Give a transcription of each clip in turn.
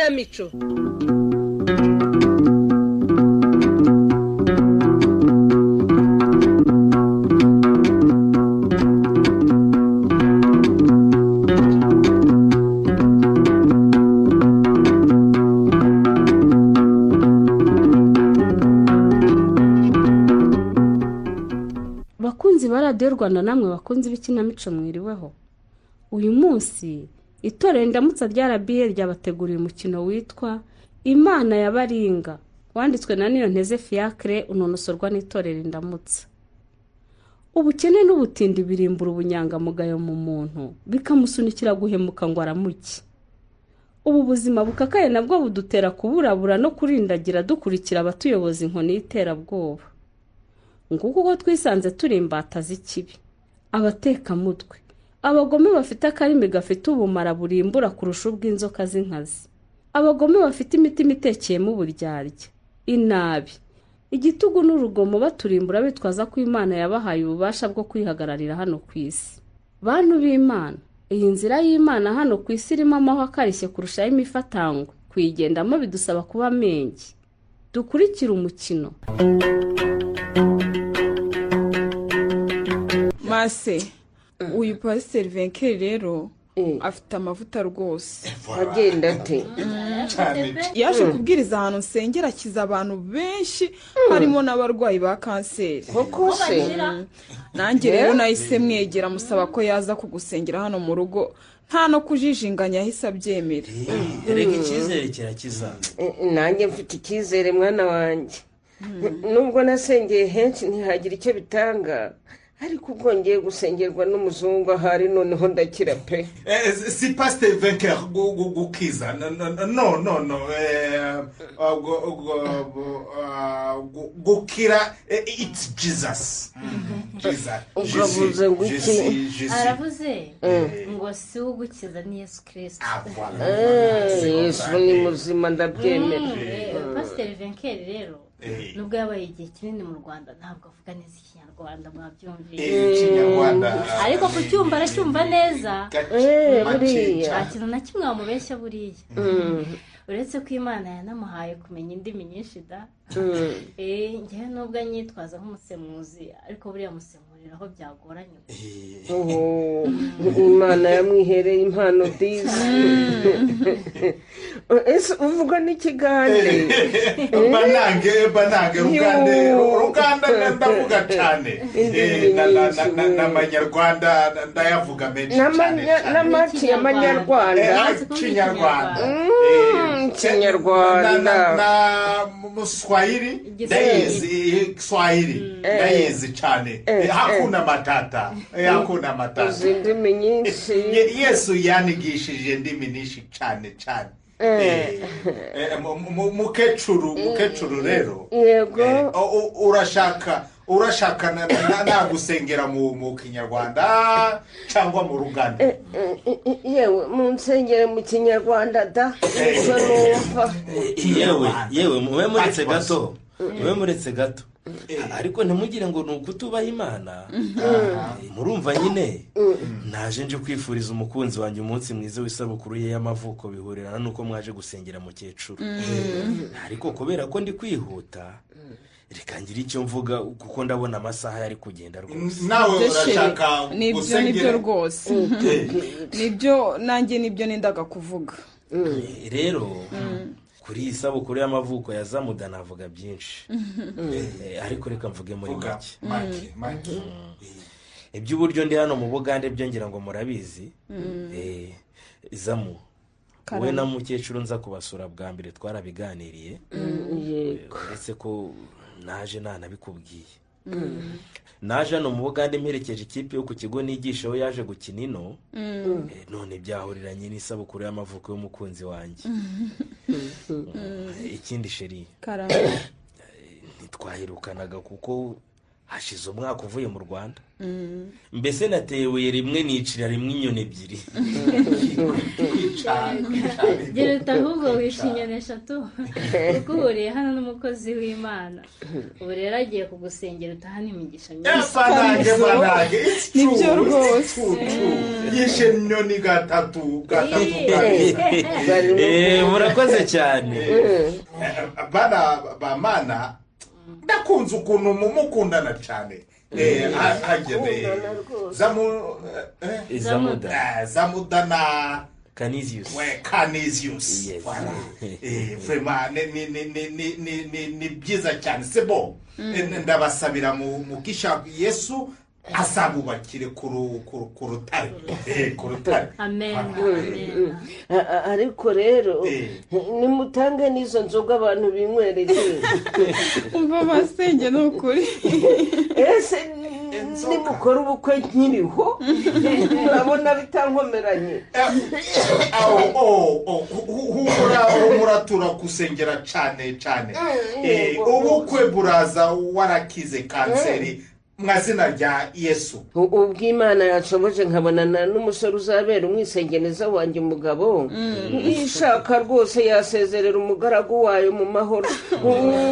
Ikinamico. Bakunzi ba Radiyo Rwanda, namwe bakunzi b'ikinamico, mwiriweho. Uyu munsi itorero Indamutsa rya RBA ryabateguriye umukino witwa Imana ya Baringa, wanditswe na Niyonteze Fiacre, unonosorwa n'itorero Indamutsa. Ubukene n'ubutindi birimbura ubunyangamugayo mu muntu, bikamusunikira guhemuka ngo aramuke. Ubu buzima bukakaye nabwo budutera kuburabura no kurindagira dukurikira abatuyoboza inkoni y'iterabwoba. Nguko uko twisanze turi imbata z'ikibi, abatekamutwe, abagome bafite akarimi gafite ubumara burimbura kurusha ubw'inzoka z'inkazi, abagome bafite imitima itekeyemo uburyarya, inabi, igitugu n'urugomo, baturimbura bitwaza ko Imana yabahaye ububasha bwo kwihagararira hano ku isi. Bantu b'Imana, iyi nzira y'Imana hano ku isi irimo amahwa akarishye kurushaho imifatangwe, kuyigendamo bidusaba kuba menge. Dukurikire umukino. Mase, uyu pasiteri Venkeri rero afite amavuta rwose. Agenda ate? Yaje kubwiriza ahantu nsengera, akiza abantu benshi, harimo n'abarwayi ba kanseri. Koko se? Nanjye rero nahise mwegera, musaba ko yaza kugusengera hano mu rugo, nta no kujijinganya yahise abyemera. Erega icyizere kirakiza. Nanjye mfite icyizere, mwana wanjye. Nubwo nasengeye henshi ntihagira icyo bitanga, ariko ubwo ngiye gusengerwa n'umuzungu, ahari noneho ndakira pe. Si pasiteri Venker gukiza, no, no, no, gukira, it's Jesus. Uravuze ngo iki? Aravuze ngo si we ugukiza, ni Yesu Kirisito. Yesu ni muzima, ndabyemera. Pasiteri Venkeri rero, nubwo yabaye igihe kinini mu Rwanda, ntabwo avuga neza Ikinyarwanda, mwabyumvise? Ikinyarwanda. Ariko kucyumva aracyumva neza. Buriya Nta kintu na kimwe wamubeshya buriya, uretse ko Imana yanamuhaye kumenya indimi nyinshi da. Ngewe nubwo anyitwaza nk'umusemuzi, ariko buriya musemurira aho byagoranye. Imana yamwihereye impano disi. Ese uvuga n'ikigande? Banange, banange, rugande, ruganda ndavuga cyane, n'amanyarwanda ndayavuga menshi cyane. N'amaki y'amanyarwanda? Kinyarwanda. Kinyarwanda. Na Muswahili ndayizi, Kiswahili ndayizi cyane. Hakuna matata, hakuna matata. Uzi indimi nyinshi. Yesu yanigishije indimi nyinshi cyane cyane. Mukecuru, mukecuru rero. Yego. Urashaka nagusengera mu Kinyarwanda cyangwa mu Ruganda? Yewe, mu nsengere mu Kinyarwanda da, icyo numva. Yewe yewe, mube muretse gato, mube muretse gato. Ariko ntimugire ngo ni ukutubaha Imana. Murumva nyine, naje nje kwifuriza umukunzi wanjye umunsi mwiza w'isabukuru ye y'amavuko, bihurirana n'uko mwaje gusengera mukecuru. Ariko kubera ko ndi kwihuta, reka ngire icyo mvuga, kuko ndabona amasaha yari kugenda rwose. Nawe urashaka? Nibyo, nibyo rwose, nibyo, nanjye nibyo nendaga kuvuga. Rero kuri iyi sabukuru y'amavuko ya Zamuda navuga byinshi, ariko reka mvuge muri make. Iby'uburyo ndi hano mu Bugande byo ngira ngo murabizi. Zamu, wowe na mukecuru nza kubasura bwa mbere twarabiganiriye, uretse ko naje ntanabikubwiye. Naje hano mu Bugande mperekeje ikipe yo ku kigo nigishaho yaje gukina ino, none byahuriranye n'isabukuru y'amavuko y'umukunzi wanjye. Ikindi chérie, ntitwahirukanaga kuko Hashize umwaka uvuye mu Rwanda. Mbese natewe rimwe nicira rimwe inyoni ebyiri. Gira ahubwo wishe inyoni eshatu kuko uhuriye hano n'umukozi w'Imana. Ubu rero agiye kugusengera utahana imigisha myinshi. Banage, it's true. Nibyo rwose. Yishe inyoni gatatu. Murakoze cyane. Bana bamana ndakunze ukuntu mumukundana cyane. Agene Zamuda Zamuda na Canisius. We Canisius. Yes. Voilà. Vraiment ni byiza cyane. C'est bon. Ndabasabira mukisha Yesu asabubakire ku rutare. Ku rutare. Amen. Amen. Ariko rero nimutange n'izo nzoga abantu binywereye. Umva basenge ni ukuri. Ese nimukora ubukwe nkiriho urabona bitankomeranye. Humura turakusengera cyane cyane. Ubukwe buraza warakize kanseri mwazina rya Yesu. Ubw'Imana yashoboje nkabonana n'umusore uzabera umwisengeneza wanjye umugabo. Ishaka rwose yasezerera umugaragu wayo mu mahoro.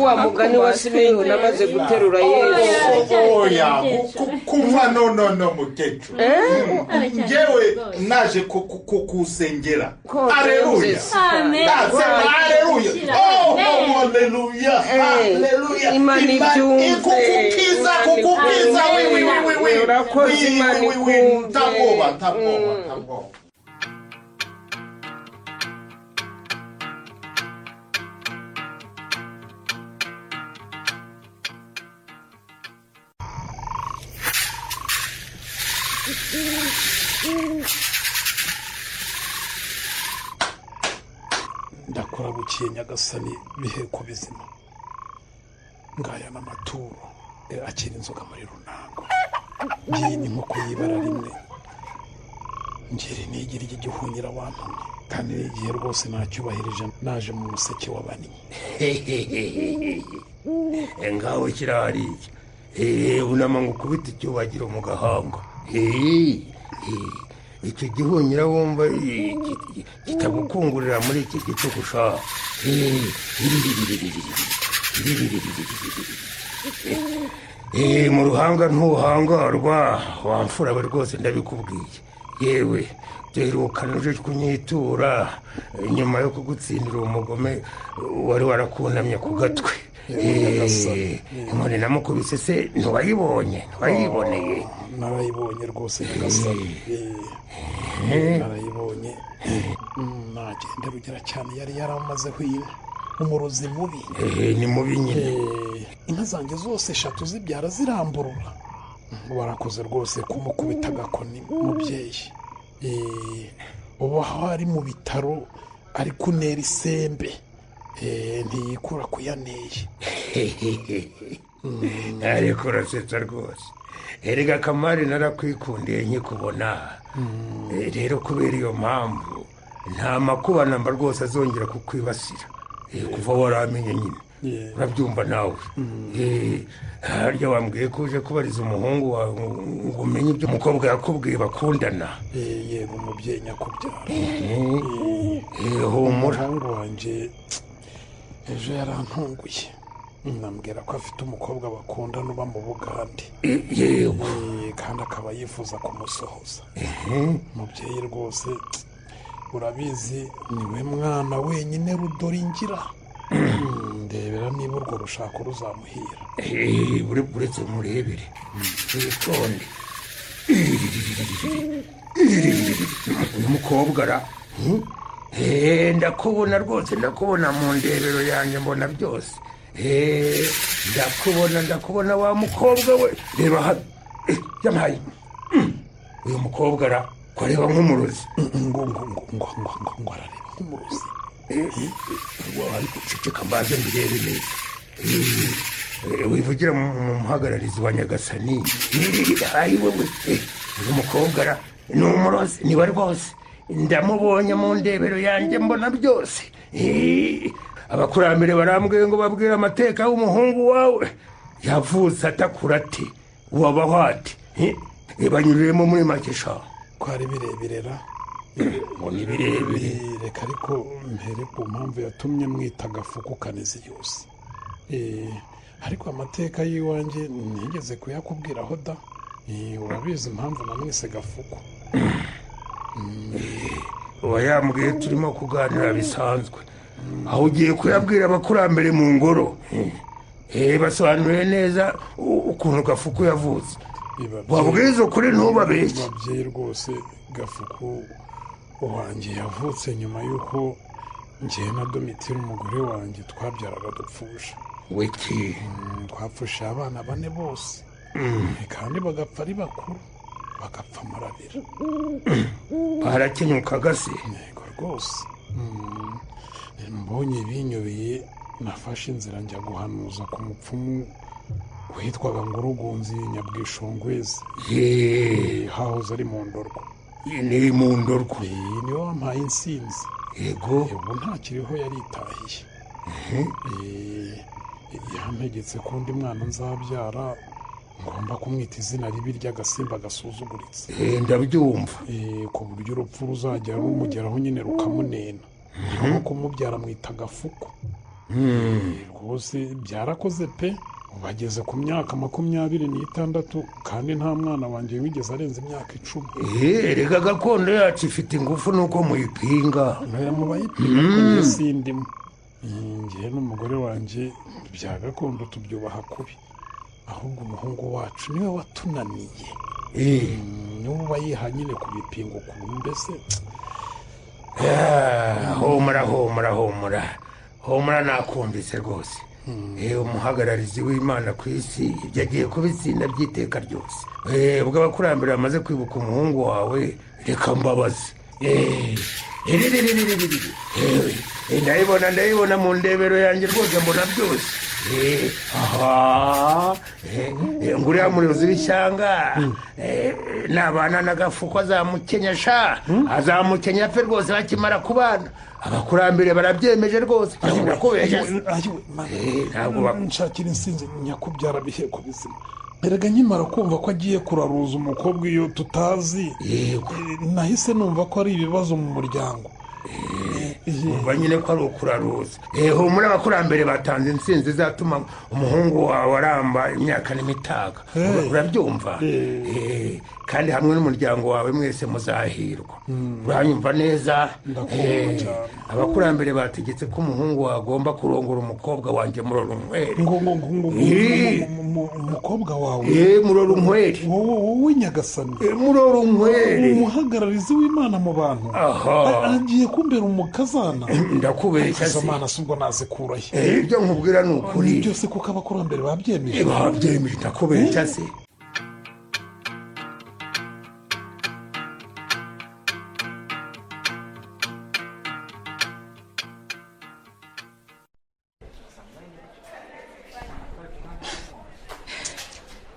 Wa mugani wa Simeyoni amaze guterura Yesu. Oya, kuva no mukecuru. Ngewe naje kukusengera. Haleluya. Amen. Haleluya. Oh, haleluya. Haleluya. Imana ibyumve. Ikukukiza kukukiza. Oui. Urakoze Imana ikumve. Ntabwoba. Ndakurabukiye Nyagasani biheko bizima. Ngaya n'amaturo akira inzoga muri runango. Ngiyi ni inkoko y'ibara rimwe. Ngiri nigira igihunyira wantumye. Kandi n'igihe rwose nacyubahirije naje mu museke w'abannyi. Ngaho kirahariya. Unama ngo ukubite icyubahiro mu gahanga. Icyo gihunyira wumva kitagukungurira muri iki gicuku sha. Mu ruhanga ntuhangarwa wamfura we rwose ndabikubwiye. Yewe duherukana uje kunyitura nyuma yo kugutsindira umugome wari warakunamye ku gatwe. Inkoni namukubise se ntiwayibonye? Ntiwayiboneye? Narayibonye rwose Nyagasani. Narayibonye. Nagende rugera cyane yari yaramazeho inka. Umurozi mubi. Ni mubi nyine. Inka zanjye zose eshatu zibyara ziramburura. Warakoze rwose kumukubita agakoni mubyeyi. Ubu aho ari mu bitaro ari kunera isembe. Ntiyikura kuyaneye. Ariko urasetsa rwose. Erega Kamari narakwikundiye nkikubona. Rero kubera iyo mpamvu nta makuba namba rwose azongera kukwibasira. Kuva waramenye nyine. Urabyumva nawe. Harya wambwiye ko uje kubariza umuhungu wawe ngo umenye ibyo umukobwa yakubwiye bakundana. Yego mubyeyi nyakubyara. Humura. Umuhungu wanjye ejo yarantunguye. Nambwira ko afite umukobwa bakundana uba mu Bugande. Yego. Kandi akaba yifuza kumusohoza. Mubyeyi rwose urabizi niwe mwana wenyine rudoringira. Ndebera niba urwo rushako ruzamuhira. Uretse murebere. Witonde. Uyu mukobwa ra. Ndakubona rwose, ndakubona mu ndebero yanjye mbona byose. Ndakubona wa mukobwa we. Reba hano. Yampaye. Uyu mukobwa ra ko areba nk'umurozi. Ngo arareba nk'umurozi. Ariko ceceka mbanze mbirebe neza. Wivugira mu muhagararizi wa Nyagasani. Ari wowe. Uyu mukobwa ra ni umurozi niwe rwose. Ndamubonye mu ndebero yanjye mbona byose. Abakurambere barambwiye ngo babwire amateka y'umuhungu wawe. Yavutse atakura ate? Wabaho ate? Banyuriremo muri make sha. Ko ari birebire ra? Ngo ni birebire. Reka ariko mpere ku mpamvu yatumye mwita Gafuku Kaniziyusi. Ariko amateka y'iwanjye ntigeze kuyakubwiraho da. Urabizi impamvu namwise Gafuku. Wayambwiye turimo kuganira bisanzwe. Aho ugiye kuyabwira abakurambere mu ngoro. Basobanuriye neza ukuntu Gafuku yavutse. Wabwiza ukuri ntubabeshye. Babyeyi rwose, Gafuku wanjye yavutse nyuma y'uko njye na Domitira umugore wanjye twabyaraga dupfusha. Wiki twapfusha abana 4 bose. Kandi bagapfa ari bakuru, bagapfa marabira. Barakenyukaga se? Yego rwose. Mbonye binyobeye nafashe inzira njya guhanuza ku mupfumu witwaga Ngurugunzi Nyabwishongwezi. Hahoze ari mu Ndorwa. Ni mu Ndorwa. Niwe wampaye insinzi. Yego. Ubu ntakiriho yaritahiye. Yantegetse ko undi mwana nzabyara ngomba kumwita izina ribi ry'agasimba gasuzuguritse. Ndabyumva. Ku buryo urupfu ruzajya rumugeraho nyine rukamunena. Nko kumubyara mwita Gafuku. Rwose byarakoze pe. Bageze ku myaka 26 kandi nta mwana wanjye wigeze arenza imyaka 10. Reka gakondo yacu ifite ingufu nuko muyipinga. Mu bayipinga ko njye sindimo. Njye n'umugore wanjye bya gakondo tubyubaha kubi. Ahubwo umuhungu wacu niwe watunaniye. Niwe uba yiha nyine ku bipingo ukuntu mbese. Humura humura humura. Humura nakumvise rwose. Umuhagararizi w'Imana ku isi ibyo agiye kubitsinda by'iteka ryose. Ubwo abakurambere bamaze kwibuka umuhungu wawe, reka mbabaze. Ndayibona mu ndebero yanjye rwose, mbona byose. Aha nguriya muyobozi w'ishyanga nabana na Gafuku azamukenya sha, azamukenya pe rwose bakimara kubana. Abakurambere barabyemeje rwose. Ntabwo nshakira insinzi nyakubyara biheko bizima. Erega nkimara kumva ko agiye kuraruza umukobwa iyo tutazi, nahise numva ko ari ibibazo mu muryango. Umva nyine ko ari ukuraruza. Humura abakurambere batanze insinzi izatuma umuhungu wawe aramba imyaka n'imitaga. Urabyumva? Kandi hamwe n'umuryango wawe mwese muzahirwa. Uranyumva neza? Abakurambere bategetse ko umuhungu wawe agomba kurongora umukobwa wanjye Murorunkwere. Ngo umukobwa wawe? Murorunkwere. Wowe Nyagasani. Murorunkwere. Umuhagararizi w'Imana mu bantu. Agiye kumbera umukazana. Ndakubeshya se? Imana si ubwo nazikurahe? Ibyo nkubwira ni ukuri. Byose kuko abakurambere babyemeje. Babyemeje, ndakubeshya se?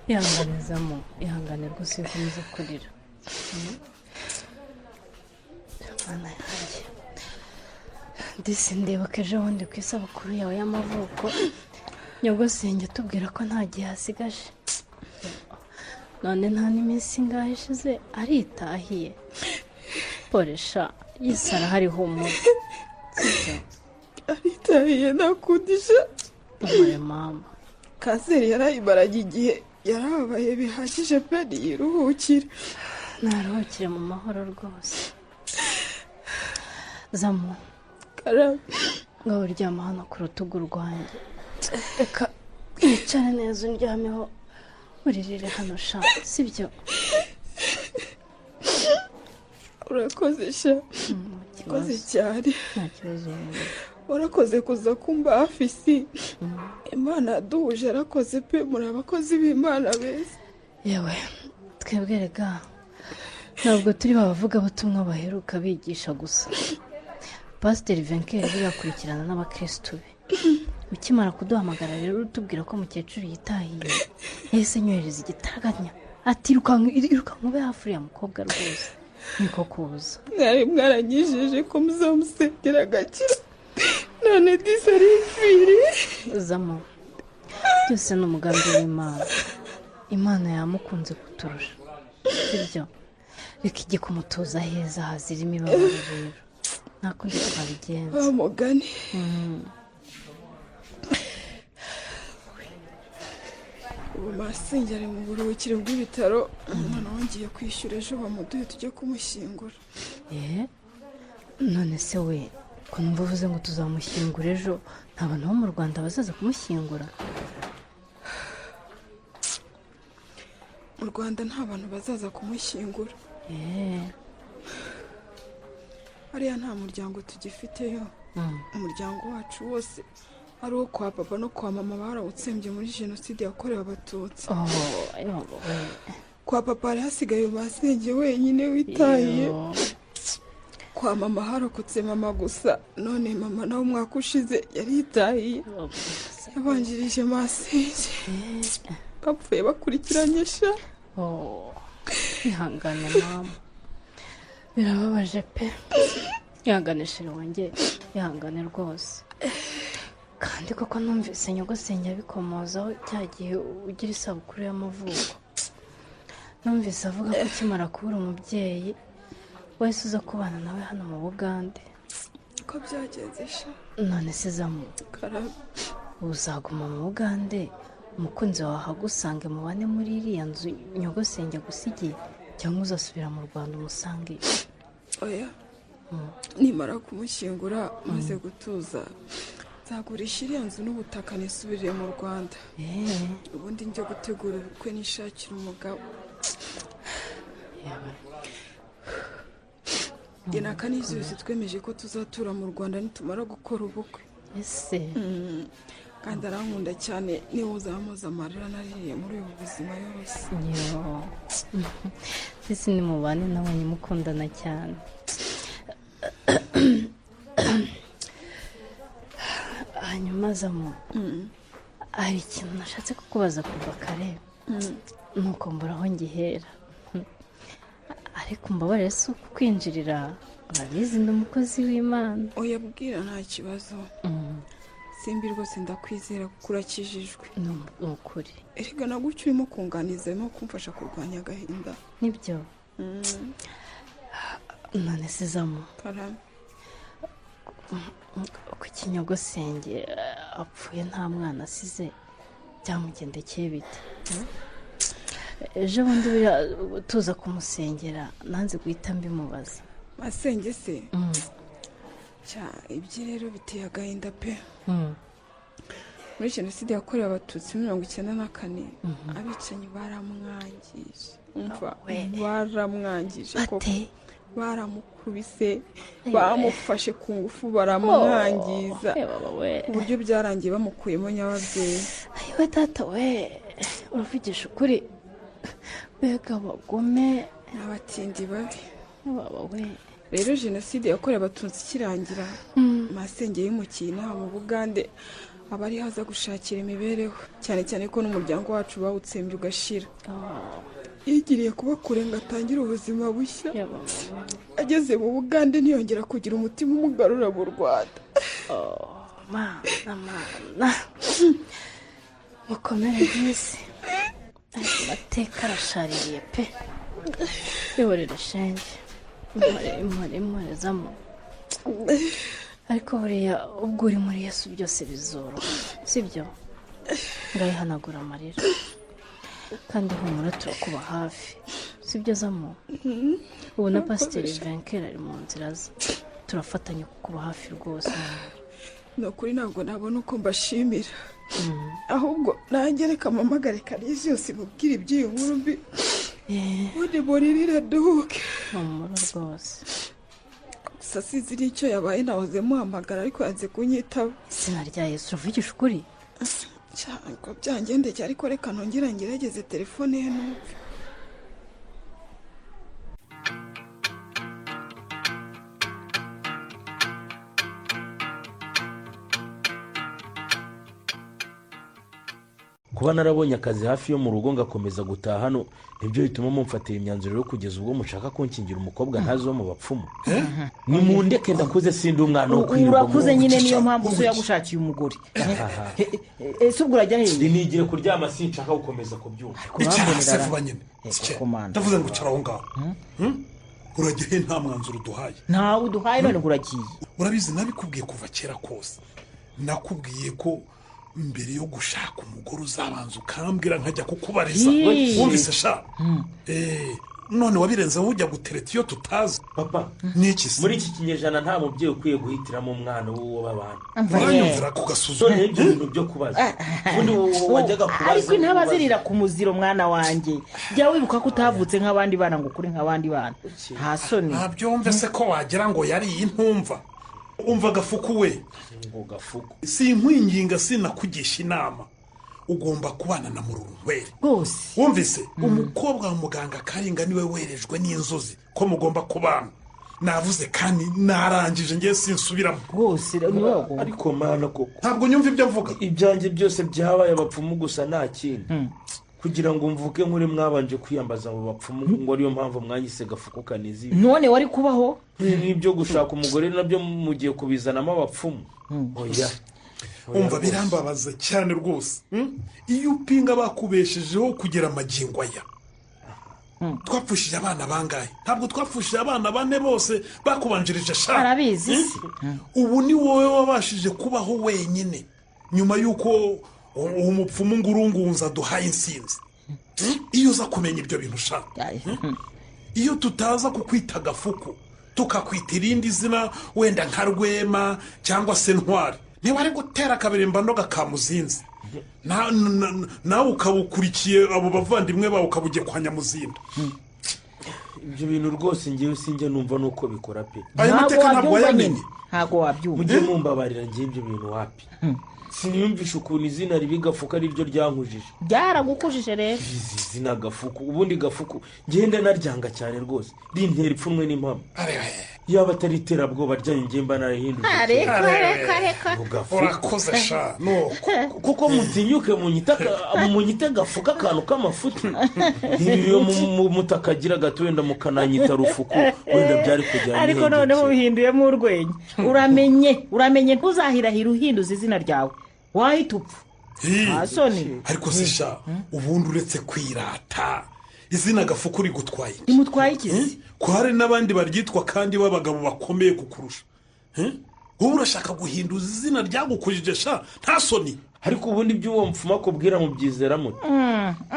Ihanganizamo, ihangane rwose ukomeze kurira. Mana yanjye, ndetse ndibuka ejo bundi ku isabukuru yawe y'amavuko, nyogosenge tubwira ko nta gihe hasigaje. None nta n'iminsi ingahe ishize aritahiye. Poresha yisara hari humura. Aritahiye nakundisha. Umare mama. Kanseri yarayibaraga igihe yarababaye bihagije pe, niyiruhukire. Naruhukire mu mahoro rwose. Zamu karame, ngaho uryama hano ku rutugu rwanjye. Reka wicare neza unryameho, uririre hano sha, sibyo? Urakoze sha, urakoze cyane. Nta kibazo. Warakoze kuza kumba hafi si. Imana yaduhuje yarakoze pe, muri abakozi b'Imana beza. Yewe twebwe rega ntabwo turi babavugabutumwa baheruka bigisha gusa. Pasiteri Venkeri yakurikirana n'abakristu be. Ukimara kuduhamagara rero utubwira ko mukecuru yitahiye, yahise anyohereza igitaraganya ati irukanka ube hafi uriya mukobwa rwose. Niko kuza. Mwari mwaranyijije ko muzamusengera agakira, none disi aripfiriye. Zamo Byose ni umugambi w'Imana. Imana yamukunze kuturusha, sibyo? Reka ijye kumutuza heza hazira imibabaro rero, nta kundi twabigenza. Wa mugani. Ubu masenge ari mu buruhukiro bw'ibitaro, umwana wongeye kwishyura ejo bamuduhe tujye kumushyingura. Eh, none se we ko numva uvuze ngo tuzamushyingura ejo, nta bantu bo mu Rwanda bazaza kumushyingura? Mu Rwanda nta bantu bazaza kumushyingura. Eh. Hariya nta muryango tugifiteyo. Umuryango wacu wose, ari uwo kwa papa no kwa mama, barawutsembye muri jenoside yakorewe Abatutsi. Oh, ayo, we. Kwa papa hari hasigaye masenge wenyine witahiye. Yo. Kwa mama harokotse mama gusa, none mama nawe umwaka ushize yari yitahiye, yabanjirije masenge. Bapfuye bakurikiranye sha. Oh, ihangane mama, birababaje pe. Ihangane sheri wanjye, ihangane rwose. Kandi koko numvise nyogosenge abikomozaho cya gihe ugira isabukuru y'amavuko. Numvise avuga ko ukimara kubura umubyeyi wahise uza kubana nawe hano mu Bugande. Ko byagenze sha. None se Zamu, Karame. uzaguma mu Bugande umukunzi wawe ahagusange mubane muri iriya nzu nyogosenge agusigiye, cyangwa uzasubira mu Rwanda umusange? Oya, nimara kumushyingura maze gutuza, nzagurisha iriya nzu n'ubutaka nisubirire mu Rwanda. Eh. Ubundi njya gutegura ubukwe nishakira umugabo. Yaba. Njye na Kaniziyusi twemeje ko tuzatura mu Rwanda nitumara gukora ubukwe. Ese? Kandi arankunda cyane, niwe uzamuza amarira naririye muri ubu buzima yose. Yo, ese ni mubane, nabonye mukundana cyane. Hanyuma Zamu, hari ikintu nashatse kukubaza kuva kare, nuko mbura aho ngihera. Ariko mbabarire, si ukukwinjirira, urabizi ndi umukozi w'Imana. Oya, bwira, nta kibazo. Simbi rwose, ndakwizera kuko urakijijwe. Ni ukuri. Erega na gutyo urimo kunganiza, urimo kumfasha kurwanya agahinda. Nibyo. None se Zamu, Karame. ku kinyogosenge apfuye nta mwana asize, byamugendekeye bite? Ejo bundi buriya tuza kumusengera, nanze guhita mbimubaza. Masenge se? Cya, ibyo rero biteye agahinda pe. Muri jenoside yakorewe Abatutsi muri 94, abicanyi baramwangije, umva, baramwangije koko. Bate? Baramukubise, bamufashe ku ngufu, baramwangiza, Oh, baba we. ku buryo byarangiye bamukuyemo nyababyeyi. Ayiwe data we, uravugisha ukuri? Mbega abagome! Ni abatindi babi. Baba we. Rero jenoside yakorewe Abatutsi ikirangira, masenge yimukiye inaha mu Bugande, aba ariho aza gushakira imibereho, cyane cyane ko n'umuryango wacu bawutsembye ugashira. Oh, Yigiriye kuba kure ngo atangire ubuzima bushya. ya baba we. Ageze mu Bugande ntiyongera kugira umutima umugarura mu Rwanda. Oh, mana, mana, mukomere rwose. Aya mateka arashaririye pe. Ihorere shenge, impore, impore, impore Zamu. Ariko buriya ubwo uri muri Yesu byose bizoroha, sibyo? Ngayihanagura amarira, kandi humura, turakuba hafi, sibyo Zamu? Ubu na Pasiteri Venkeri ari mu nzira ze, turafatanya kukuba hafi rwose. Ni ukuri ntabwo nabona uko mbashimira. Ahubwo nanjye reka mpamagare Kaniziyusi mubwire iby'iyi nkuru mbi, ubundi muririre nduhuke. Humura rwose. Gusa sinzi n'icyo yabaye, nahoze muhamagara ariko yanze kunyitaba. Izina rya Yesu, uravugisha ukuri? Cyangwa byangendekeye, ariko reka nongere ngerageze telefone ye numve. Kuba narabonye akazi hafi yo mu rugo ngakomeza gutaha hano nibyo bituma mumfatira imyanzuro yo kugeza ubwo mushaka kunkingira umukobwa ntazi wo mu bapfumu. Nimundeke ndakuze, sindi umwana wo kwirirwa. Urakuze nyine, niyo mpamvu so yagushakiye umugore. Ese ubwo urajya hehe? Nigire kuryama, sinshaka gukomeza kubyumva. Icara se vuba nyine. Ndavuze ngo icara aho ngaho. Urajya he? Nta mwanzuro uduhaye. Ntawe uduhaye, none ngo uragiye. Urabizi nabikubwiye kuva kera kose, nakubwiye ko mbere yo gushaka umugore uzabanza ukambwira nkajya kukubariza. Wumvise sha? None wabirenzeho ujya gutereta iyo tutazi. Papa, niki se? Muri iki kinyejana nta mubyeyi ukwiye guhitiramo umwana w'uwo babana. Uranyumvira ku gasuzuma ibyo bintu byo kubaza. Ubundi wajyaga kubaza. Ariko intaba zirira ku muziro, mwana wanjye. Jya wibuka ko utavutse nk'abandi bana ngo ukure nk'abandi bana. Nta soni. Ntabyumve se ko wagira ngo yari intumva. Umva gafuku we. Ngo gafuku. Si nkwinginga, sinakugisha inama. Ugomba kubana na Murorunkwere rwose. Wumvise? Umukobwa wa muganga Karinga niwe werejwe n'inzuzi ko mugomba kubana. Navuze kandi narangije, ngiye sinsubiramo. Rwose niwe wagomba. Ariko mana koko, ntabwo nyumva ibyo mvuga. Ibyanjye byose byabaye abapfumu gusa, nta kindi. Kugira ngo mvuke nkuri mwabanje kwiyambaza mu bapfumu, ngo ariyo mpamvu mwanyise gafuku kanizi. None wari kubaho? N'ibyo gushaka umugore nabyo mugiye kubizanamo abapfumu. Oya. Umva, birambabaza cyane rwose. Iyo upinga bakubeshejeho kugera amagingo aya. Twapfushije abana bangahe? Ntabwo twapfushije abana bane bose bakubanjirije sha. Arabizi. Ubu ni wowe wabashije kubaho wenyine nyuma y'uko uwo mupfumu ngurungunza duhaye insinzi. Iyo uza kumenya ibyo bintu sha, iyo tutaza kukwita gafuku tukakwita irindi zina wenda nka Rwema cyangwa se Ntwari, niba ari gutera akabirimba ndoga kamuzinze, nawe ukabukurikiye abo bavandimwe bawe ukabugiye kwa Nyamuzinda. Ibyo bintu rwose ngewe sinjye numva nuko bikora pe. Ayo mateka ntabwo wayamenye. Ntabwo wabyumva. Mujye mumbabarira, ngewe ibyo bintu wapi. Siniyumvisha ukuntu izina ribi gafuka ariryo ryankujije. Byaragukujije rero. Izina gafuku, ubundi gafuku ngenda naryanga cyane rwose, rintera ipfunwe n'impamo. Yaba atari iterabwoba ryanyu ngiye mba narahinduje. Reka. Urakoze sha. Nuko kuko mutinyuke munyita gafuka akantu k'amafuti. Iyo mutakagira gato wenda mukananyita rufuku wenda byari kujyana. Ariko noneho uhinduyemo urwenya. Uramenye ntuzahirahira uhinduza izina ryawe. Wahita upfa. Nta. Ariko se sha, ubundi uretse kwirata izina gafuku rigutwaye iki? Rimutwaye iki se? Ko hari n'abandi baryitwa kandi b'abagabo bakomeye kukurusha. Wowe urashaka guhinduza izina ryagukujije sha, nta soni. Ariko ubundi ibyo uwo mupfumu akubwira mubyizera mute?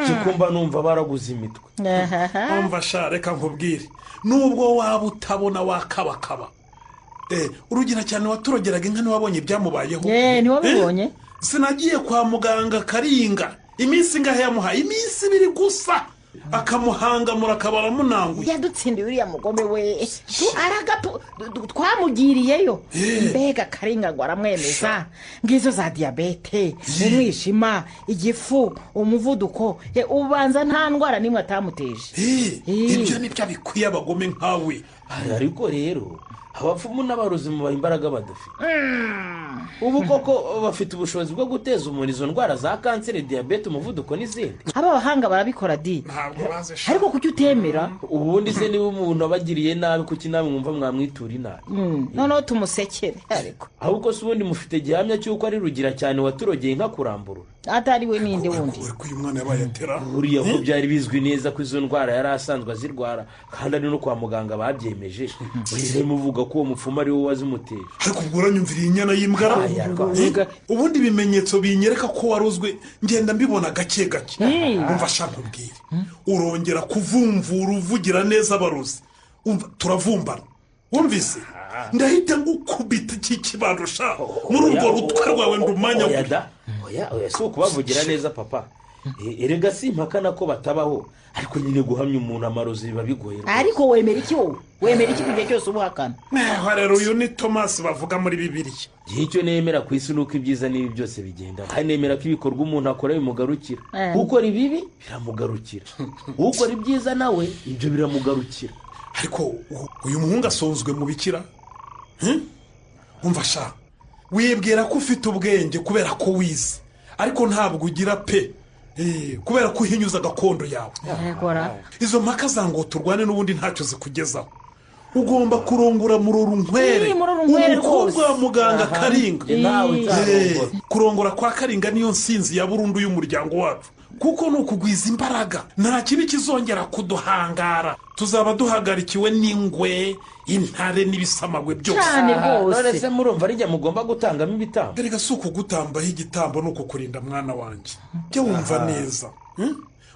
Kikumba numva baraguze imitwe. Umva sha, reka nkubwire, nubwo waba utabona wakabakaba, urugira cyane waturogeraga inka ntiwabonye ibyamubayeho. Ntiwabibonye? Sinagiye kwa muganga Karinga iminsi ingahe yamuhaye? Iminsi ibiri gusa, akamuhangamura akaba aramunanguye. Yadutsindiye uriya mugome we. Twamugiriyeyo. Mbega Karinga ngo aramwemeza ngizo za diyabete, umwijima, igifu, umuvuduko, ubanza nta ndwara n'imwe atamuteje. Ibyo nibyo bikwiye abagome nkawe. Ariko rero abapfumu n'abarozi mubaha imbaraga badafite. Ubu koko bafite ubushobozi bwo guteza umuntu izo ndwara za kanseri, diyabete, umuvuduko n'izindi. Aba bahanga barabikora di. Ariko kuki utemera? Ubundi se niba umuntu abagiriye nabi kuki namwe mwumva mwamwitura inabi? Noneho tumusekere. Ariko ahubwo se ubundi mufite gihamya cy'uko ari Rugira cyane waturogeye inka kuramburura? Atari we ninde wundi? Ariko uyu mwana yabaye atera. Buriya ko byari bizwi neza ko izo ndwara yari asanzwe azirwara kandi ari no kwa muganga babyemeje. Urize muvuga ko uwo mupfumu ari wowe wazimuteje. Ariko ubwo uranyumvira inyana y'imbwa. Ubundi ibimenyetso binyereka ko warozwe ngenda mbibona gake gake. Umva sha nkubwire, urongera kuvumvura uvugira neza abarozi. Umva turavumbana. Wumvise? Ndahita ngukubita iki kibando sha muri urwo rutwe rwawe ndumanya. Oya, si ukubavugira neza papa. Erega si impakana ko batabaho, ariko nyine guhamya umuntu amarozi biba bigoye. Ariko wemera iki wowe? Wemera iki kugiye cyose ubuhakana? Rero uyu ni Thomas bavuga muri Bibiliya. Icyo nemera ku isi nuko ibyiza n'ibi byose bigenda. Kandi nemera ko ibikorwa umuntu akora bimugarukira. Ukora ibibi biramugarukira, ukora ibyiza nawe ibyo biramugarukira. Ariko uyu muhungu asonzwe mu bikira. Umva sha, wibwira ko ufite ubwenge kubera ko wize, ariko ntabwo ugira pe. Kubera ko uhinyuza gakondo yawe. Izo mpaka za ngo turwane n'ubundi ntacyo zikugezaho. Ugomba kurongora Murorunkwere, umukobwa wa muganga Karinga. Kurongora kwa Karinga niyo nsinzi ya burundu y'umuryango wacu, kuko ni ukugwiza imbaraga. Nta kibi kizongera kuduhangara, tuzaba duhagarikiwe n'ingwe, intare n'ibisamagwe byose. None se murumva ari njye mugomba gutangamo ibitambo? Erega si ukugutambaho igitambo, ni ukukurinda mwana wanjye. Jya wumva neza,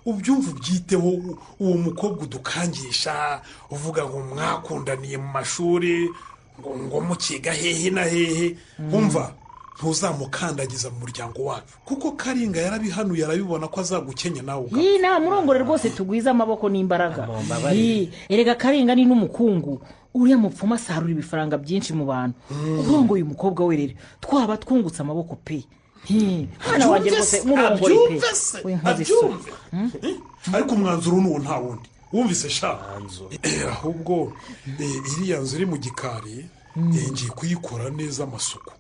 ubyumva ubyiteho. Uwo mukobwa udukangisha uvuga ngo mwakundaniye mu mashuri, ngo mukiga hehe na hehe, umva ntuzamukandagiza mu muryango wacu, kuko Karinga yarabihanuye, arabibona ko azagukenya nawe ugapfa. Iyi nta murongore rwose, tugwiza amaboko n'imbaraga. Erega Karinga ni n'umukungu, uriya mupfumu asarura ibifaranga byinshi mu bantu. Urongoye umukobwa we rero twaba twungutse amaboko pe. Mwana wanjye rwose murongore pe. Abyumve. Ariko umwanzuro ni uwo, nta wundi. Wumvise sha? Ahubwo iriya nzu iri mu gikari ngiye kuyikora neza amasuku,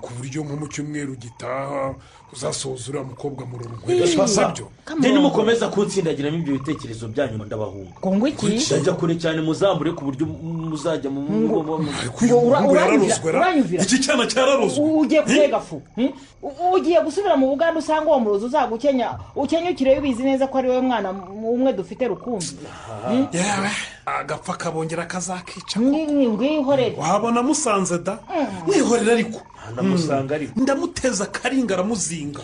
ku buryo nko mu cyumweru gitaha uzasohoza uriya mukobwa Murorunkwere. Sibyo? Njye nimukomeza kunsindagiramo ibyo bitekerezo byanyu ndabahunga. Ngo iki? Ndajya kure cyane, muzambure ku buryo muzajya mu uranyumvira. Iki cyana cyararozwe. Ugiye kurega fu. Ugiye gusubira mu Buganda usanga uwo murozi uzagukenya, ukenyukire ubizi neza ko ari wowe mwana umwe dufite rukumbi. Yewe, agapfa kabongera kazakica. Ngwihorere. Wabona musanze da? Mwihorere ariko. Ndamusanga ariko. Ndamuteza Karinga aramuzinga.